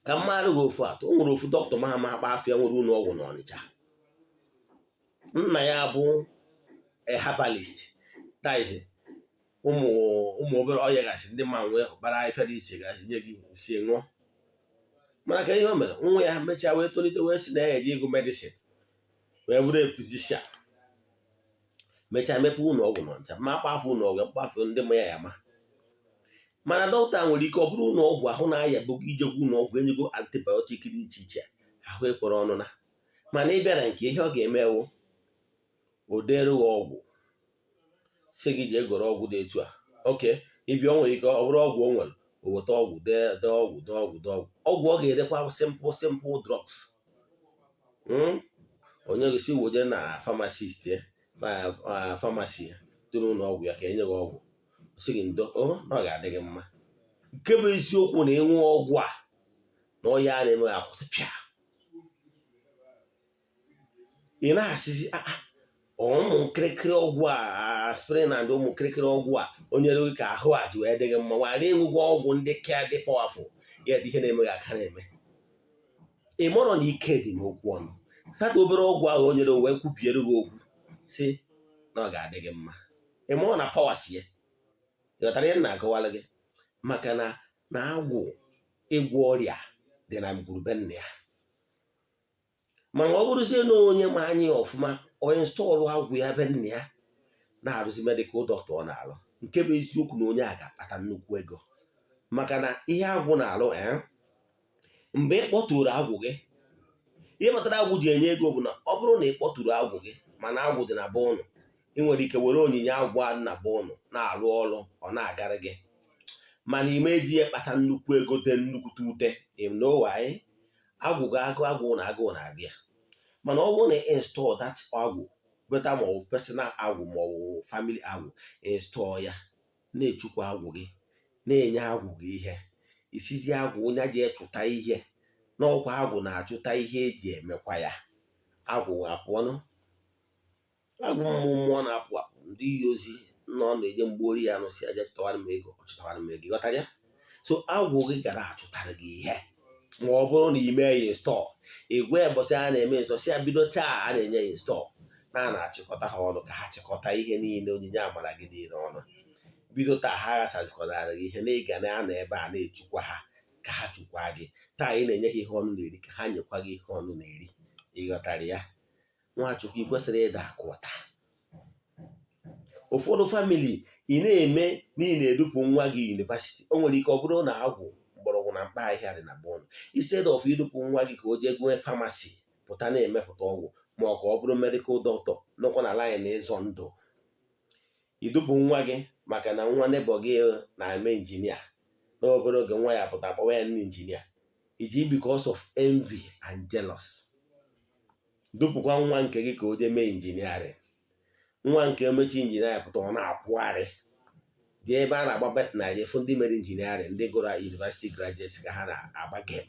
ka mmadụ gị ofu atụ. O nwere ofu dọkịta ma ama akpa afịa nwere ụlọ ọgwụ n'Ọnịcha. Nna ya bụ a herbalist, that is, ụmụ ụmụ obere ọya gasị ndị ma nwee ọkpara afịa dị iche gasị nye gị sie ṅụọ. Mana ka ihe o mere, nwa ya mechaa wee tolite, wee sị na ya eje ịgụ medicine, wee bụrụ a physician, mechaa mepee ụlọ ọgwụ n'Ọnịcha, ma akpa afọ ụlọ ọgwụ mkpafụ ndị ma ya ya ma. Mana dọkịta nwere ike ọ bụrụ ụlọ ọgwụ ahụ na-ayabugo, ijegwu ụlọ ọgwụ, enyego antibiotic dị iche iche, ahụ ekwere ọnụ na. Mana ị bịara nke ihe ọ ga-eme wụ o dere gị ọgwụ, si gị jee goro ọgwụ dị etu a. Oke ịbịa, o nwere ike ọ bụrụ ọgwụ o nwere, o weta ọgwụ, dee dee ọgwụ, dee ọgwụ, dee ọgwụ. Ọgwụ ọ ga-edekwa simple simple drugs. Onye gị si woje na pharmacist, pharmacy dị n'ụlọ ọgwụ ya, ka enye gị ọgwụ. Sị gị ndo o, na ọ ga-adị gị mma. Nke bụ eziokwu na ịṅụ ọgwụ a na ọya a na-eme akwụsị pịa. Ị na-asịzi, ụmụ nkịrịkịrị ọgwụ a, aspirin and ụmụ nkịrịkịrị ọgwụ a o nyere gị ka ahụ a ji wee dị gị mma, nwara ịṅụgwọ ọgwụ ndị ka dị powerful ya dị ihe na-eme gị aka na-eme. Ị marọ na ike dị n'okwu ọnụ sata. Obere ọgwụ ahụ o nyere wee kwubiere gị okwu si na ọ ga-adị gị mma, ị marọ na power si ya. Ị ghọtara ihe m na-akọwara gị? Maka na agwụ ịgwọ ọrịa dị na ngwurube nna ya. Mana ọ bụrụzie na onye ma anya ya ọfụma, onye install agwụ ya be nna ya, na-arụzi medical doctor ọ na-alụ, nke bụ eziokwu na onye a ga-akpata nnukwu ego, maka na ihe agwụ na-alụ, mgbe ị kpọtụrụ agwụ gị, ihe kpatara agwụ ji enye ego bụ na ọ bụrụ na ị kpọtụrụ agwụ gị, mana agwụ dị na be ụnụ, ị nwere ike were onyinye agwụ a na be ụnụ na-arụ ọrụ, ọ na-agarị gị. Mana ime eji ya kpata nnukwu ego dị nnukwute ute, you know why? Agwụ gị, agụ agwụ na agụụ na-agụ ya. Mana ọ bụrụ na install that agwụ beta, ma ọ bụ personal agwụ, ma ọ bụ family agwụ, install ya, na-echukwa agwụ gị, na-enye agwụ gị ihe isizi agwụ onye ji echụta ihe n'ọkwa. Agwụ na-achụta ihe eji emekwa ya. Agwụ apụọnụ, agwụ mmụọ mmụọ na-apụ apụ, ndị iyi ozi nọ na-eje mgbe ori ya anụsị aja chụtawara m ego, ọ chụtawara m ego. Ịghọtara ya? So agwụ gị gara achụtara gị ihe ma ọ bụrụ na ime ya install. Igwe ụbọchị a na-eme nsọ si ya bido chaa, a na-enye ya install na a na-achịkọta ha ọnụ ka ha chịkọta ihe niile, onyinye amara gị niile ọnụ. Bido taa, ha ghasazikọtara gị ihe na ịga na-anọ ebe a na-echukwa ha ka ha chukwa gị. Taa ị na-enye ha ihe ọnụ na-eri, ka ha nyekwa gị ihe ọnụ na-eri. Ịghọtara ya, Nwachukwu? Ị kwesịrị ịda akụọta. Ụfọdụ family ị na-eme n'ihi na-edupụ nwa gị university, o nwere ike ọ bụrụ na agwụ mgbọrọgwụ na mkpa ahịhịa dị na bọọlụ. Instead of idupụ nwa gị ka o jee gụọ pharmacy, pụta na-emepụta ọgwụ, ma ọ ka ọ bụrụ medical doctor nọkwa na line ịzọ ndụ, idupụ nwa gị maka na nwa neighbour gị na-eme engineer. N'obere oge, nwa ya pụta, kpọwa ya nne engineer, iji because of envy and jealous dupụkwa nwa nke gị ka o jee mee engineering. Nwa nke emechi engineer pụta, ọ na-akwụgharị dị ebe a na-agba bet na efu. Ndị mere engineering, ndị gụrụ university graduates, ka ha na-agba game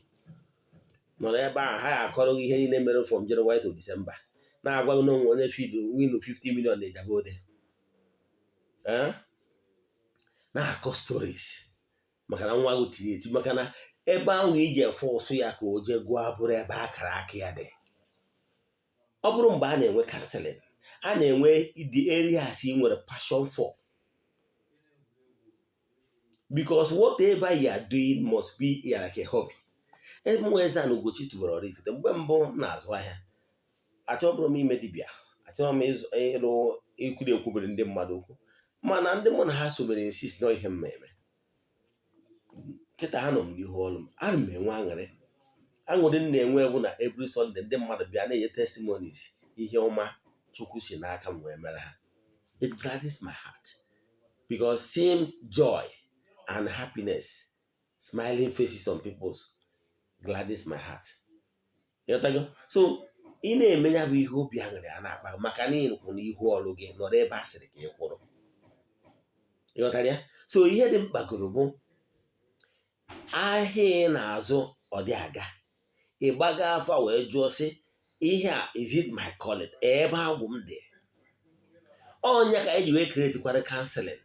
nọ n'ebe ahụ. Ha ga-akọrọ gị ihe niile mere from January to December, na-agwa gị na onwe onye feed win 50 million na Ijabode, na-akọ stories maka na nwa gị tiri eti, maka na ebe ahụ iji efe ụsụ ya ka o jee gụọ abụrụ ebe akara aka ya dị. Ọ bụrụ mgbe a na-enwe counselling A na-enwe the areas ị nwere passion for, because whatever you are doing must be like a hobby. Mụ, Eze-Ana Ugochi tubelu Oraifite, mgbe mbụ m na-azụ ahịa, achọbụrụ m ime dibịa, achọrọ m ịrụ ikwuru ekwubere ndị mmadụ okwu, mana ndị mụ na ha so mere insist na ihe m eme. Kịta anọ m n'ihu ọrụ m, ana m enwe aṅụrị. Aṅụrị m na-enwe bụ na every Sunday ndị mmadụ bịa na-enye testimonies, ihe ọma Chukwu si n'aka m wee mere ha. It gladdens my heart because seeing joy and happiness, smiling faces on people's gladdens my heart. Ịghọtago? So ị na-eme ya bụ ihe obi aṅụrị a na-akpa maka na ịkwụ n'ihu ọrụ gị, nọrọ ebe a sịrị ka ị kwụrụ. Ịghọtara ya? So ihe dị mkpa goro bụ ahịa ị na-azụ, ọ dị aga, ị gbaga afa wee jụọ sị, "Ihe a, is it my calling? Ebe agwụ m dị?" Ọnya ka eji wee create kwara counseling.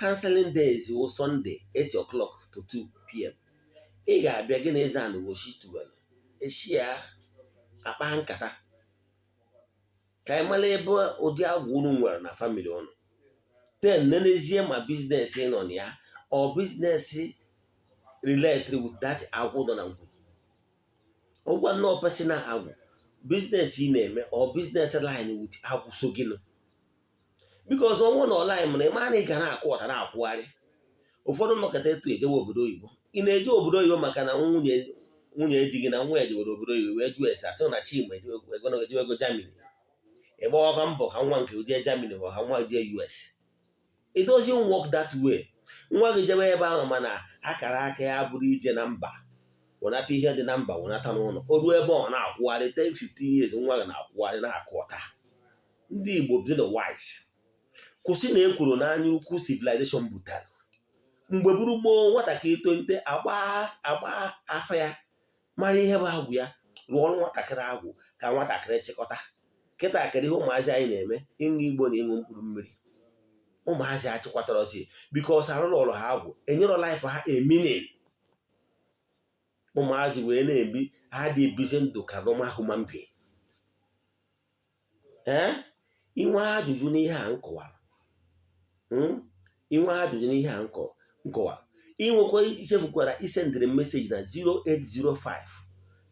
Counseling days wụ Sunday, 8 o'clock to 2 p.m. Ị ga-abịa, gị na Eze-Ana Ugochi tubelu eshia akpa nkata ka anyị mara ebe ụdị agwụ unu nwere na family unu, then nenezie ma business ị nọ na ya, ọ business related with that agwụ nọ na ngwuru. Ụgwọ nnọọ personal agwụ, business ị na-eme, ọ business line with agwụ so gị nụ, because ọnwụ na ọline mana ịma na ị ga na-akwụ ọta na-akwụgharị. Ụfọdụ nnọkọta etu ejewe obodo oyibo. Ị na-eje obodo oyibo maka na nwunye di gị na nwa ya jewere obodo oyibo wee jụọ ese, asị na Chima ejewego Germany, ịgbawakwa mbọ ka nwa nke jee Germany ma ka nwa jee US. It doesn't work that way. Nwa gị jebe ebe ahụ, mana akara aka ya bụrụ ije na mba wenata ihe dị na mba, wenata n'ụlọ. O ruo ebe ọ na-akwụgharị 10 15 years, nwa gị na-akwụgharị na-akụ ọta. Ndị Igbo bi na wise, kwụsị na ekwuru n'anya ukwu civilization butere. Mgbe buru gboo, nwatakịrị tolite, agba agba afa ya, mara ihe bụ agwụ ya, rụọ ọrụ nwatakịrị agwụ ka nwatakịrị chịkọta. Kịta kere ihe ụmụazị anyị na-eme, ịṅụ igbo na ịṅụ mkpụrụ mmiri. Ụmụazị achịkwatarazi because arụrụ ọrụ ha agwụ, enyero life ha a meaning. Ụmụazị wee na-ebi, ha dị ebizi ndụ ka normal human being. Ee, inwe ajụjụ n'ihe a nkọwara, inwe ajụjụ n'ihe a nkọwara, inwekwa ichefukwara isendịrị message na 0805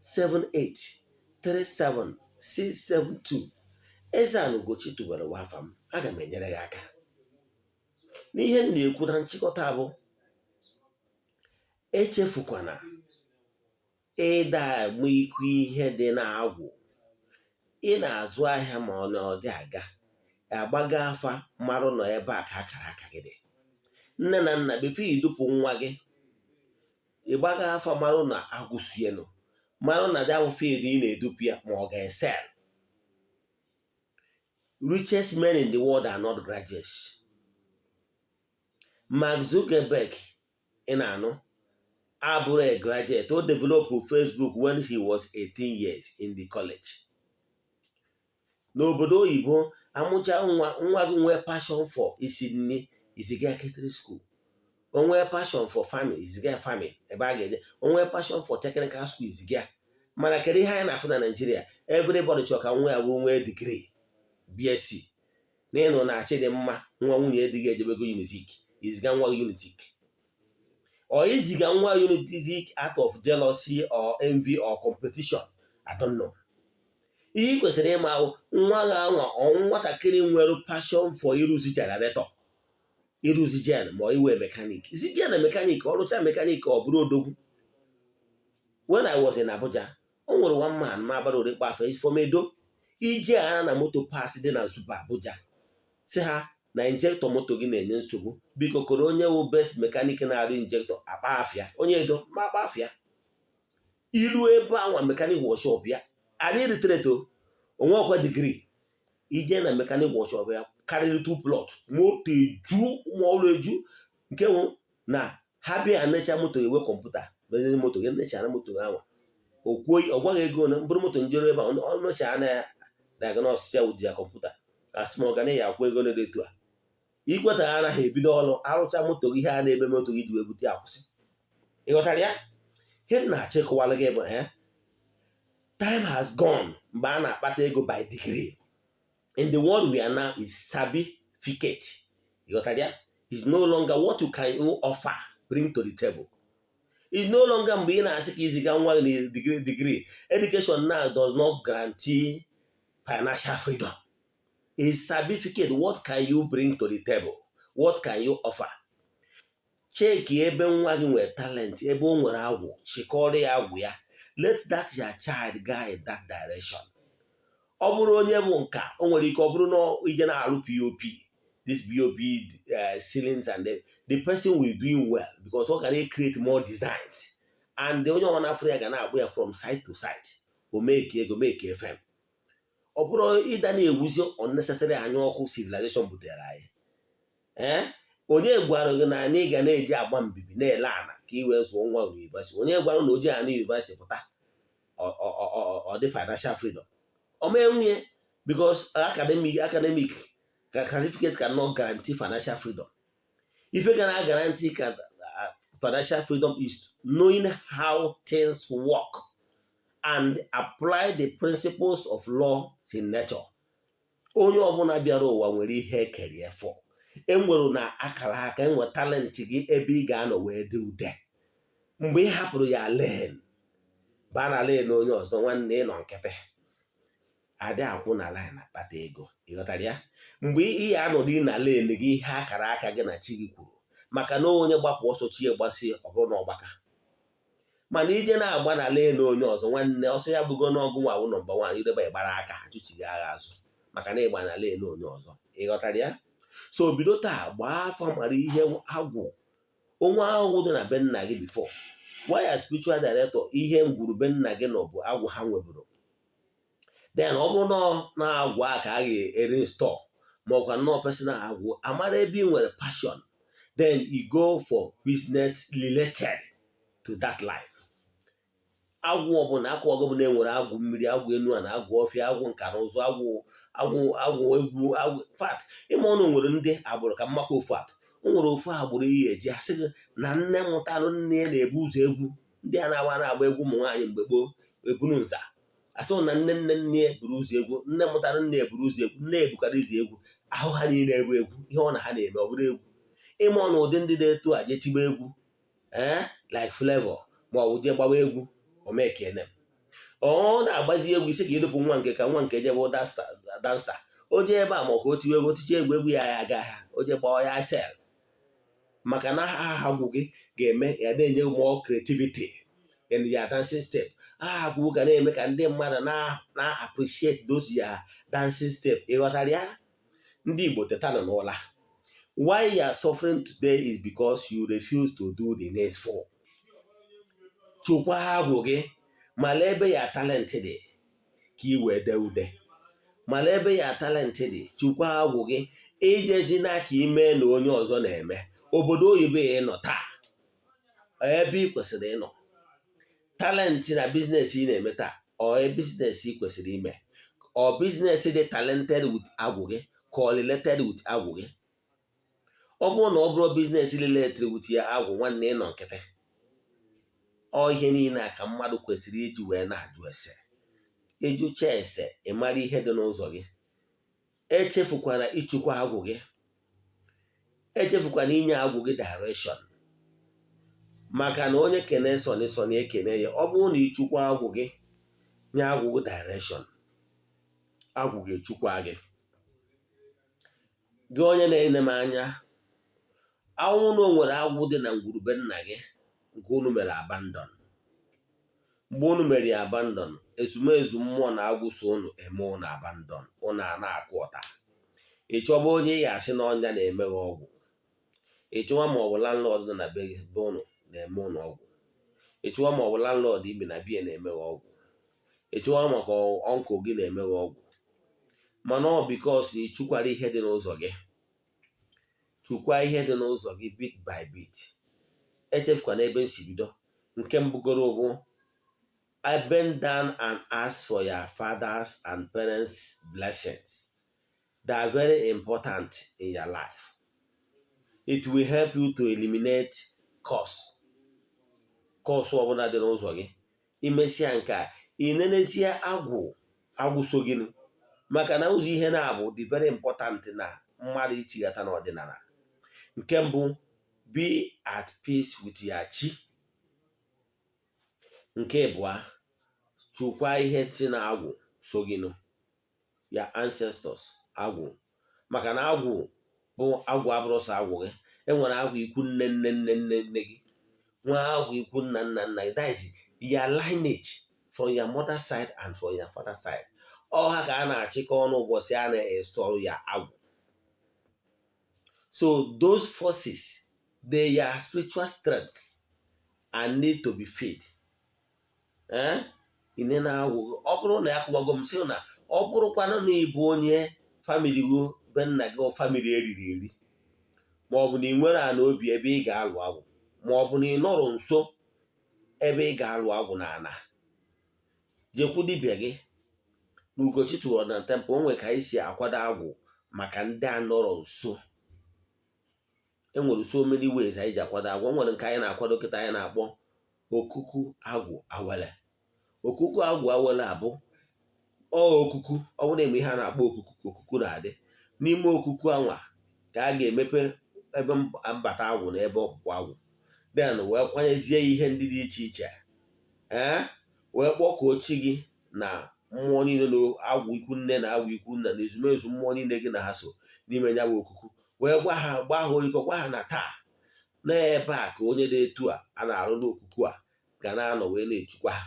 78 37 672. Eze-Ana Ugochi tubelu afa m, aga m enyere gị aka n'ihe m na-ekwu. Na nchịkọta bụ, echefukwana ịda amụ ikwu ihe dị na-agwụ. Ị na-azụ ahịa ma ọ na ọ dị aga, agbaga afa, marụ nọ ebe a ka akara aka gị dị. Nne na nna, before idupụ nwa gị, ịgbaga afa, marụ na agwụsienụ, marụ na that field ị na-edupụ ya ma ọ ga-esel. Richest men in the world are not graduates. Mark Zuckerberg ị na-anụ abụrụ a graduate. O develop Facebook when he was 18 years in the college. N'obodo oyibo, amụcha nwa, nwa gị nwee passion for isi nri, iziga catering school. O nwee passion for farming, iziga farming ebe a ga-eje. O nwee passion for technical school, iziga. Mana kedu ihe anyị na-afụ na Nigeria? Everybody chọrọ ka nwa ya bụ nwee degree BSc na ịnụ na achị dị mma. Nwa nwunye edịghị ejebego Unizik, iziga nwa gị Unizik, or iziga nwa Unizik out of jealousy or envy or competition, I don't know. Ihe ị kwesịrị ịma, nwa gị anwa, ọ nwatakịrị nwere passion for ịrụzi generator, ịrụzi gen, ma iwe mechanic, zi gen mechanic, ọrụcha mechanic, ọ bụrụ odogwu. When I was in Abuja, o nwere one man ma agbara orikpa afọ, is from Edo. Ije agha na moto parts dị na Zuba, Abuja, si ha na injector moto gị na-enye nsogbu, biko koro onye wụ best mechanic na-arụ injector akpa afịa, onye Edo ma akpa afịa. Iru ebe anwa mechanic workshop ya, anyị ritreto onwe ọkwa degree. Ije na mechanic workshop ya karịrị two plot, moto eju, ụmụ ọrụ eju, nke nwụ na ha bịa necha moto, ewe kọmputa mezie moto gị, nechara moto ahụ, okwuo, ọ gwaghị ego na mbụrụ moto njere ebe a, ọ nọcha na diagnosis ya wụji ya kọmputa, asị ma ọ ga na ya akwụ ego na etu a. Ikweta ha anaghị ebido ọrụ arụcha moto gị, ihe a na-eme moto gị ji wee bute akwụsị. Ị ghọtara ya? Ihe m na-achọ ịkọwara gị bụ, time has gone mgbe a na-akpata ego by degree. In the world we are now is certificate. Ịghọtara ya? Is no longer what you can offer, bring to the table. Is no longer mgbe ị na-asị ka iziga nwa gị na degree. Education now does not guarantee financial freedom. Is certificate. What can you bring to the table? What can you offer? Check ebe nwa gị nwere talent, ebe o nwere agwụ, chịkọrọ ya agwụ ya. Let that your child guide that direction. Ọ bụrụ onye bụ nka, o nwere ike ọ bụrụ na ije na-alụ POP, this POP ceilings and the person will doing well because ọ ga na-create more designs, and onye ọ na-afụ ya ga na-akpụ ya from site to site. O make ego, make fm. Ọ bụrụ ịda na-ewuzi unnecessary anya ọkụ civilization butere anyị. Ee, onye gwara gị na anyị ga na-eji agba mbibi na-ele ana ka ị wee zụọ nwa university? Onye gwara na oji ana university pụta, ọ dị financial freedom? O mee nwunye, because academic certificate cannot guarantee financial freedom. Ife ga na guarantee ka financial freedom is knowing how things work and apply the principles of law in nature. Onye ọbụla bịara ụwa nwere ihe ekere for. Enwere na akara aka, enwe talent gị ebe ị ga-anọ wee dị ude. Mgbe ị hapụrụ ya lane, baa na lane onye ọzọ, nwanne, ịnọ nkịtị adị akwụ na line akpata ego. Ịghọtara ya? Mgbe ị ya anọdụ na lane gị, ihe akara aka gị na chi gị kwuru, maka na onye gbapụ ọsọ, chi ya gbasi. Ọ bụrụ na ọgbaka mana ije na-agba na lane onye ọzọ, nwanne, ọsọ ya bụgo n'ọgụ nwa awụ number one, idebe ịgbara aka achụchighị agha azụ maka na ịgba na lane onye ọzọ. Ịghọtara ya? So bido taa gbaa afọ, mara ihe agwụ onwe agwụ dị na be nna gị before. Gwa ya spiritual director ihe ngwuru be nna gị nọ bụ agwụ ha nweburu. Then ọ bụrụ na agwụ a ka a ga-ere store, ma ọkwa nnọọ personal agwụ, amara ebe ị nwere passion, then you go for business related to that line. Agwụ ọbụla akwụ ọbụla enwere, agwụ mmiri, agwụ enu a na agwụ ọfịa, agwụ nka na ụzụ, agwụ agwụ agwụ egwu, agwụ fat. Ịma ọnụ nwere ndị agbụrụ ka mmakwa ofu atụ. O nwere ofu agbụrụ ihe eji asị gị na nne mụtalụ nne ya na-ebu ụzọ egwu. Ndị a na-agba na-agba egwu ụmụ nwaanyị mgbe gboo, ebunu nza, asị na nne nne nne ya buru ụzọ egwu, nne mụtara nne ya buru ụzọ egwu, nne ebukara izu egwu ahụ. Ha niile egwu egwu, ihe ọ na ha na-eme ọ bụrụ egwu. Ịma ọnụ ụdị ndị na-eto a jee tigba egwu, ee, like Flavour, ma ọ bụ jee gbawa egwu omekene. Ọ na-agbazi egwu isi ka ịdụpụ nwa nke ka nwa nke jebe dancer. O jee ebe a, ma ọ ka o tiwe egwu, otiche egwu, egwu ya ya aga ahịa. O jee gbawa ya sel, maka na aha agwụ gị ga-eme ya na-enye more creativity in your dancing step. Aha agwụ ga na-eme ka ndị mmadụ na appreciate those your dancing step. Ịghọtara ya? Ndị Igbo, tetanụ n'ụla. Why you are suffering today is because you refuse to do the needful. Chụkwa agwụ gị, mala ebe ya talent dị ka ị wee dee ude, mala ebe ya talent dị. Chụkwa agwụ gị, ijezi na ka ime na onye ọzọ na-eme. Obodo oyibo ị nọ taa, ebe ị kwesịrị ịnọ, talent na business ị na-eme taa, ọ business ị kwesịrị ime, ọ business dị talented with agwụ gị, ka ọ related with agwụ gị. Ọ bụrụ na ọ bụrụ business related with ya agwụ, nwanne, ịnọ nkịtị. Ọ ihe niile a ka mmadụ kwesịrị iji wee na-ajụ ese. Ịjụcha ese, ị mara ihe dị n'ụzọ gị. Echefukwana ịchụkwa agwụ gị, echefukwana inye agwụ gị direction, maka na onye kene sọnị sọnị ekene ya. Ọ bụrụ na ịchụkwa agwụ gị, nye agwụ gị direction, agwụ ga-echukwa gị. Gị onye na-ene m anya, awụ na o nwere agwụ dị na ngwurube nna gị nke unu mere abandon. Mgbe unu mere ya abandon, ezumezu mmụọ na agwụ so unu eme unu abandon, unu a na-akụ ọta. Ị chọba onye ya asị na ọnya na-eme gị ọgwụ. Ị chọwa ma ọ bụ landlord nọ na be unu na-eme unu ọgwụ. Ị chọwa ma ọ bụ landlord ibi na bie na-eme gị ọgwụ. Ị chọwa maka uncle gị na-eme gị ọgwụ. Mana ọ because na ịchụkwara ihe dị n'ụzọ gị. Chụkwa ihe dị n'ụzọ gị bit by bit. Echefukwana ebe nsi bido. Nke mbụgoro bụ I bend down and ask for your fathers and parents' blessings. They are very important in your life. It will help you to eliminate curse, curse ọbụla dị n'ụzọ gị. Imesịa nke a, ị nenezie agwụ, agwụ so gịnị, Maka na ụzọ ihe na-abụ dị very important na mmadụ ichighata n'ọdịnala. Nke mbụ, be at peace with your chi. Nke ịbụa, chụkwa ihe si na agwụ so gị nụ, ya ancestors agwụ. Maka na agwụ bụ agwụ, abụrụ sọ agwụ gị. Enwere agwụ ikwu nne nne nne nne nne gị, nwee agwụ ikwu nna nna nna gị. That is your lineage from your mother side and from your father side. Ọ ha ka a na-achịkọ ọnụ ụbọchị a na-install ya agwụ. So those forces, they are spiritual strengths and need to be fed. Eh, ine na-agwụ, ọ bụrụ na ya kụwago m sị na ọ bụrụkwanụ na ịbụ onye family gị, be nna gị, family eriri eri, ma ọ bụ na ị nwere ana obi ebe ị ga-alụ agwụ, ma ọ bụ na ị nọrọ nso ebe ị ga-alụ agwụ na ana, jekwu dibịa gị. Na Ugochi tụrụ na temple, o nwere ka anyị si akwado agwụ maka ndị a nọrọ nso. Enwere so many ways anyị ji akwado agwụ. O nwere nke anyị na-akwado kịta anyị na-akpọ okuku agwụ awele. Okuku agwụ awele abụ ọ okuku. Ọ bụrụ na eme ihe a na-akpọ okuku, ka okuku na-adị n'ime okuku anwa, ka a ga-emepe ebe mbata agwụ na ebe ọpụpụ agwụ, then wee kwanyezie ihe ndị dị iche iche, ee, wee kpọkuo chi gị na mmụọ niile na agwụ ikwu nne na agwụ ikwu nna na ezumezu mmụọ niile gị na ha so n'ime ya bụ okuku, wee gwa ha, gbaa ha orikọ, gwa ha na taa n'ebe a ka onye dị etu a a na-arụ n'okuku a ga na-anọ wee na-echukwa ha.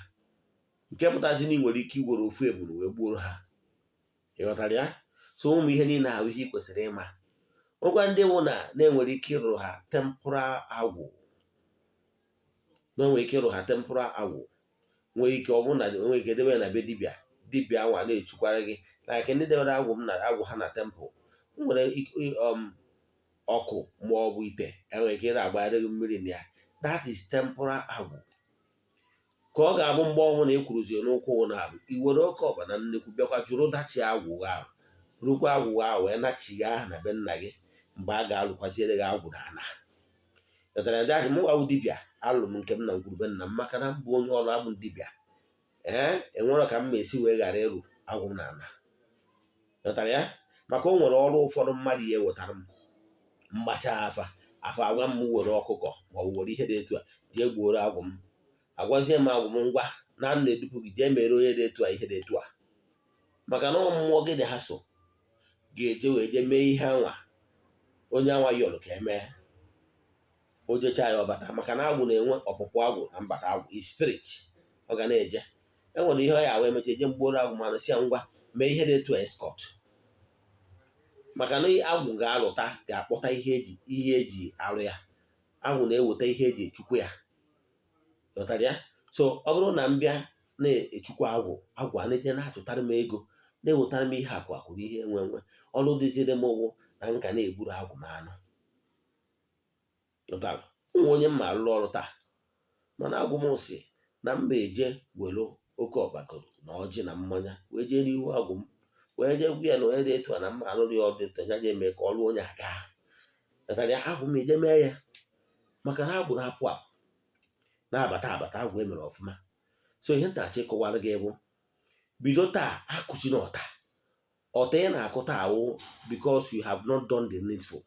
Nke pụtazi na ị nwere ike iwere ofu ebulu wee gbuoro ha. Ịghọtara ya? So ụmụ ihe niile ahụ, ihe ị kwesịrị ịma ngwa ndị wụ na na-enwere ike ịrụrụ ha temporal agwụ, na-enwere ike ịrụ ha temporal agwụ, nwee ike ọ bụrụ na nwee ike debe ya na be dibịa, dibịa anwa na-echukwara gị, like ndị debere agwụ m na agwụ ha na temple nwere ọkụ ma ọ bụ ite, enwere ike ị na-agbagharị gị mmiri na ya. That is temporal agwụ. Ka ọ ga-abụ mgbe ọbụla ị kwuruzie n'ụkwụ na abụ i were oke ọkpa na nnekwu bịakwa jụrụ dachi agwụ ahụ, rukwa agwụ ahụ, wee nachigha na be nna gị mgbe a ga-alụkwaziere gị agwụ na ana. Ghọtara ndị ahụ? Mụ dibịa alụrụ m nke m na ngwurube nna m, maka na m bụ onye ọrụ abụ dibịa. Ee, enwere ka m ma esi wee ghara ịrụ agwụ na ana. Ghọtara ya? Maka o nwere ọrụ ụfọdụ mmadụ ya ewetara m mgbacha afa, afa agwa m were ọkụkọ ma ọ bụ were ihe dị etu a jee gbuoro agwụ m. Agwazie m agwụ m, ngwa na m na-edupụ gị, jee mere onye dị etu a ihe dị etu a, maka na mmụọ gị dị ha so ga-eje wee jee mee ihe anwa onye anwa yọrọ ka emee. O jechaa ya, ọbata, maka na agwụ na-enwe ọpụpụ agwụ na mbata agwụ is spirit. Ọ ga na-eje, enwere ihe ọ ya wee mecha eje mgbuoro agwụ, manụ si ya ngwa mee ihe dị etu a, escort, maka na agwụ ga-alụta, ga-akpọta ihe eji alụ ya. Agwụ na-eweta ihe eji echukwu ya. Ghọtara ya? So ọ bụrụ na m bịa na-echukwu agwụ, agwụ a na-eje na-atụtara m ego, na-ewetara m ihe akụ akụ na ihe enwe enwe. Ọrụ dịziri m ụgwụ na nka na-egburu agwụ m anụ. Ghọtara? Ụmụ onye mma alụrụ ọrụ taa, mana agwụ m si na mba eje were oke ọkpakọrọ na ọjị na mmanya wee jee n'ihu agwụ m, wee jee gwa ya na onye dị etu a na mma alụrụ ya ọrụ dị etu a, ya je mee ka ọrụ onye aga. Ghọtara ya? Agwụ m eje mee ya, maka na agwụ na-apụ apụ, na-abata abata. Agwụ emere ọfụma. So ihe ntachi kọwara gị bụ, bido taa, akụchi na ọta ọta ị na-akụ taa awụ because you have not done the needful.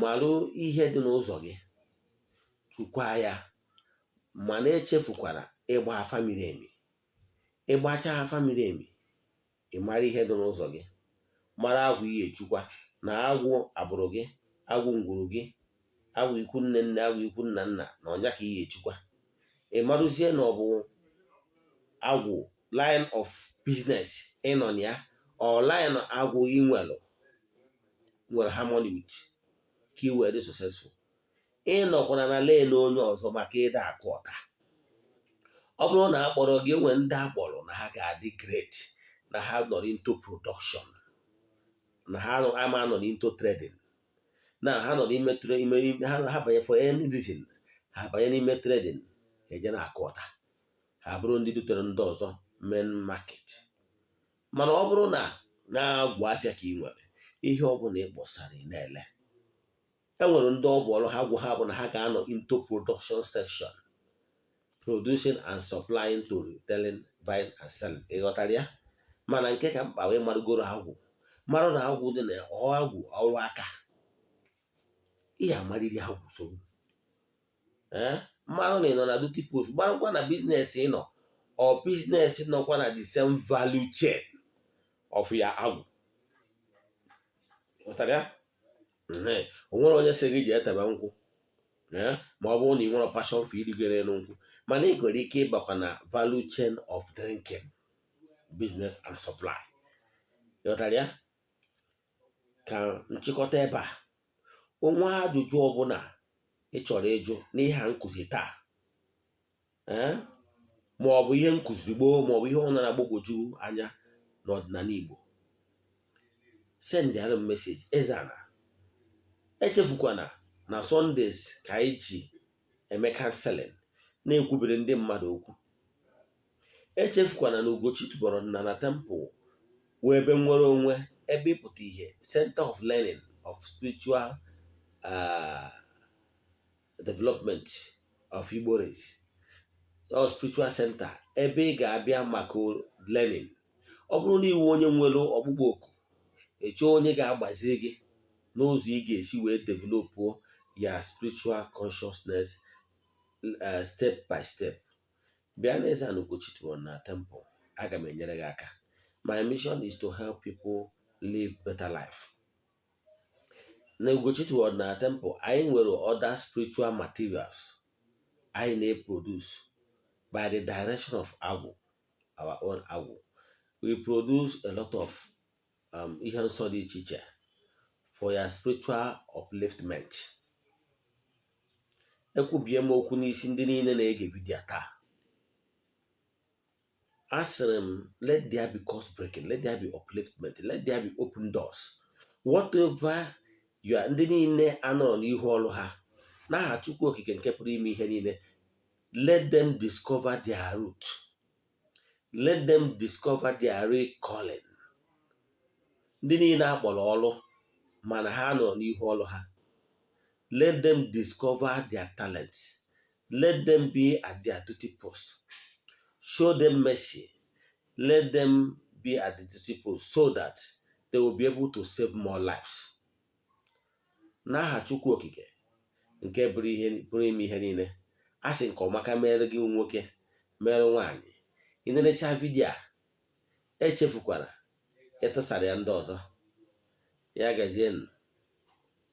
Malụ ihe dị n'ụzọ gị, chụkwaa ya, mana echefukwara ịgba afa miri emi. Ịgbacha afa miri emi, ị mara ihe dị n'ụzọ gị, mara agwụ ihe echukwa na agwụ agbụrụ gị, agwụ ngwuru gị, agwụ ikwu nne nne, agwụ ikwu nna nna, na ọnya ka ihe echukwa. Ị marụzie na ọ bụ agwụ line of business ịnọ na ya, or line agwụ ị nwere nwere harmony with, ka ị wee dị successful. Ị nọkwara na lane onye ọzọ maka ịda akụ ọta. Ọ bụrụ na a kpọrọ gị, enwere ndị akpọrọ na ha ga-adị great, na ha nọrọ into production, na ha ama nọ into trading, na ha nọ n'ime ime ha banye for any reason, ha banye n'ime trading, ha eje na-akụ ọta, ha bụrụ ndị dutere ndị ọzọ main market. Mana ọ bụrụ na na-agwụ afịa ka ị nwere, ihe ọ bụla ị kpọsara, ị na-ele. Enwere ndị ọ bụ ọrụ ha, gwụ ha bụ na ha ga-anọ into production section, producing and supplying to retailing, buying and selling. Ị ghọtara ya? Mana nke ka mkpa wee marụgoro agwụ, marụ na agwụ dị na ọ agwụ ọrụ aka. Ihe amariri agwụ so ee mmarụ na ị nọ na duty post, gbarakwa na business ị nọ, ọ business nọkwa na the same value chain of ya agwụ. Ghọtara ya? O nwere onye sị gị jee tebe nkwụ ma ọ bụrụ na ị nwere passion for irigoro elu nkwụ, mana ị nwere ike ịbakwa na value chain of drinking business and supply. Ghọtara ya? Ka nchịkọta ebe a, onwe ajụjụ ọbụla ị chọrọ ịjụ n'ihe a nkụzi taa, ee, ma ọ bụ ihe nkụziri gboo, ma ọ bụ ihe ọ na-agbagwoju anya n'ọdịnala Igbo, sendịara m message. Ezana echefukwana na Sundays ka anyị ji eme counseling, na-ekwubiri ndị mmadụ okwu. Echefukwana na Ugochi tubelu ọdịnala temple wee ebe nwere onwe, ebe ịpụta ihe, center of learning of spiritual development of Igbo race or spiritual center, ebe ị ga-abịa maka learning. Ọ bụrụ na iwu onye nwere ọkpụkpọ oku, ịchọọ onye ga-agbaziri gị n'ụzọ ị ga-esi wee develop ya spiritual consciousness step by step, bịa na Eze-Ana Ugochi tubelu na temple, aga m enyere gị aka. My mission is to help people live better life. Na Ugochi tubelu na temple, anyị nwere other spiritual materials anyị na-produce by the direction of agwụ, our own agwụ. We produce a lot of ihe nsọ dị iche iche for your spiritual upliftment. Ekwubie m okwu n'isi ndị niile na-ege video taa. Asịrị m, let there be curse breaking, let there be upliftment, let there be open doors. Whatever you are, ndị niile anọrọ n'ihu ọrụ ha, n'aha Chukwu Okike nke pụrụ ime ihe niile, let them discover their root, let them discover their real calling. Ndị niile akpọrọ ọrụ mana ha nọrọ n'ihu ọrụ ha, let them discover their talents, let them be at their duty post. Show them mercy, let them be at the duty post so that they will be able to save more lives. N'aha Chukwu Okike nke pụrụ ime ihe niile, a sị nke ọmaka mere gị nwoke, mere nwaanyị. Ị nerecha video a, echefukwara ịtụsara ya ndị ọzọ. Ya gazie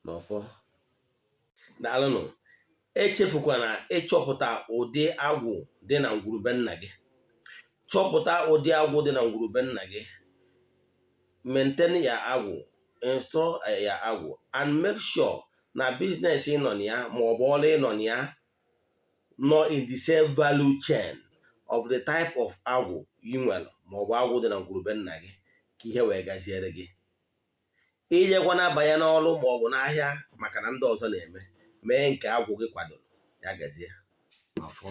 n'ọfọ. Daalụnụ. Echefukwana ịchọpụta ụdị agwụ dị na ngwurube nna gị. Chọpụta ụdị agwụ dị na ngwurube nna gị. Maintain ya agwụ, install ya agwụ, and make sure na business ị nọ na ya ma ọ bụ ọrụ ị nọ na ya nọ in the same value chain of the type of agwụ ị nwere ma ọ bụ agwụ dị na ngwurube nna gị, ka ihe wee gaziere gị. Ijekwa na-abanye n'ọrụ ma ọ bụ n'ahịa maka na ndị ọzọ na-eme, mee nke agwụ gị kwadoro. Ya gazie. Afọ.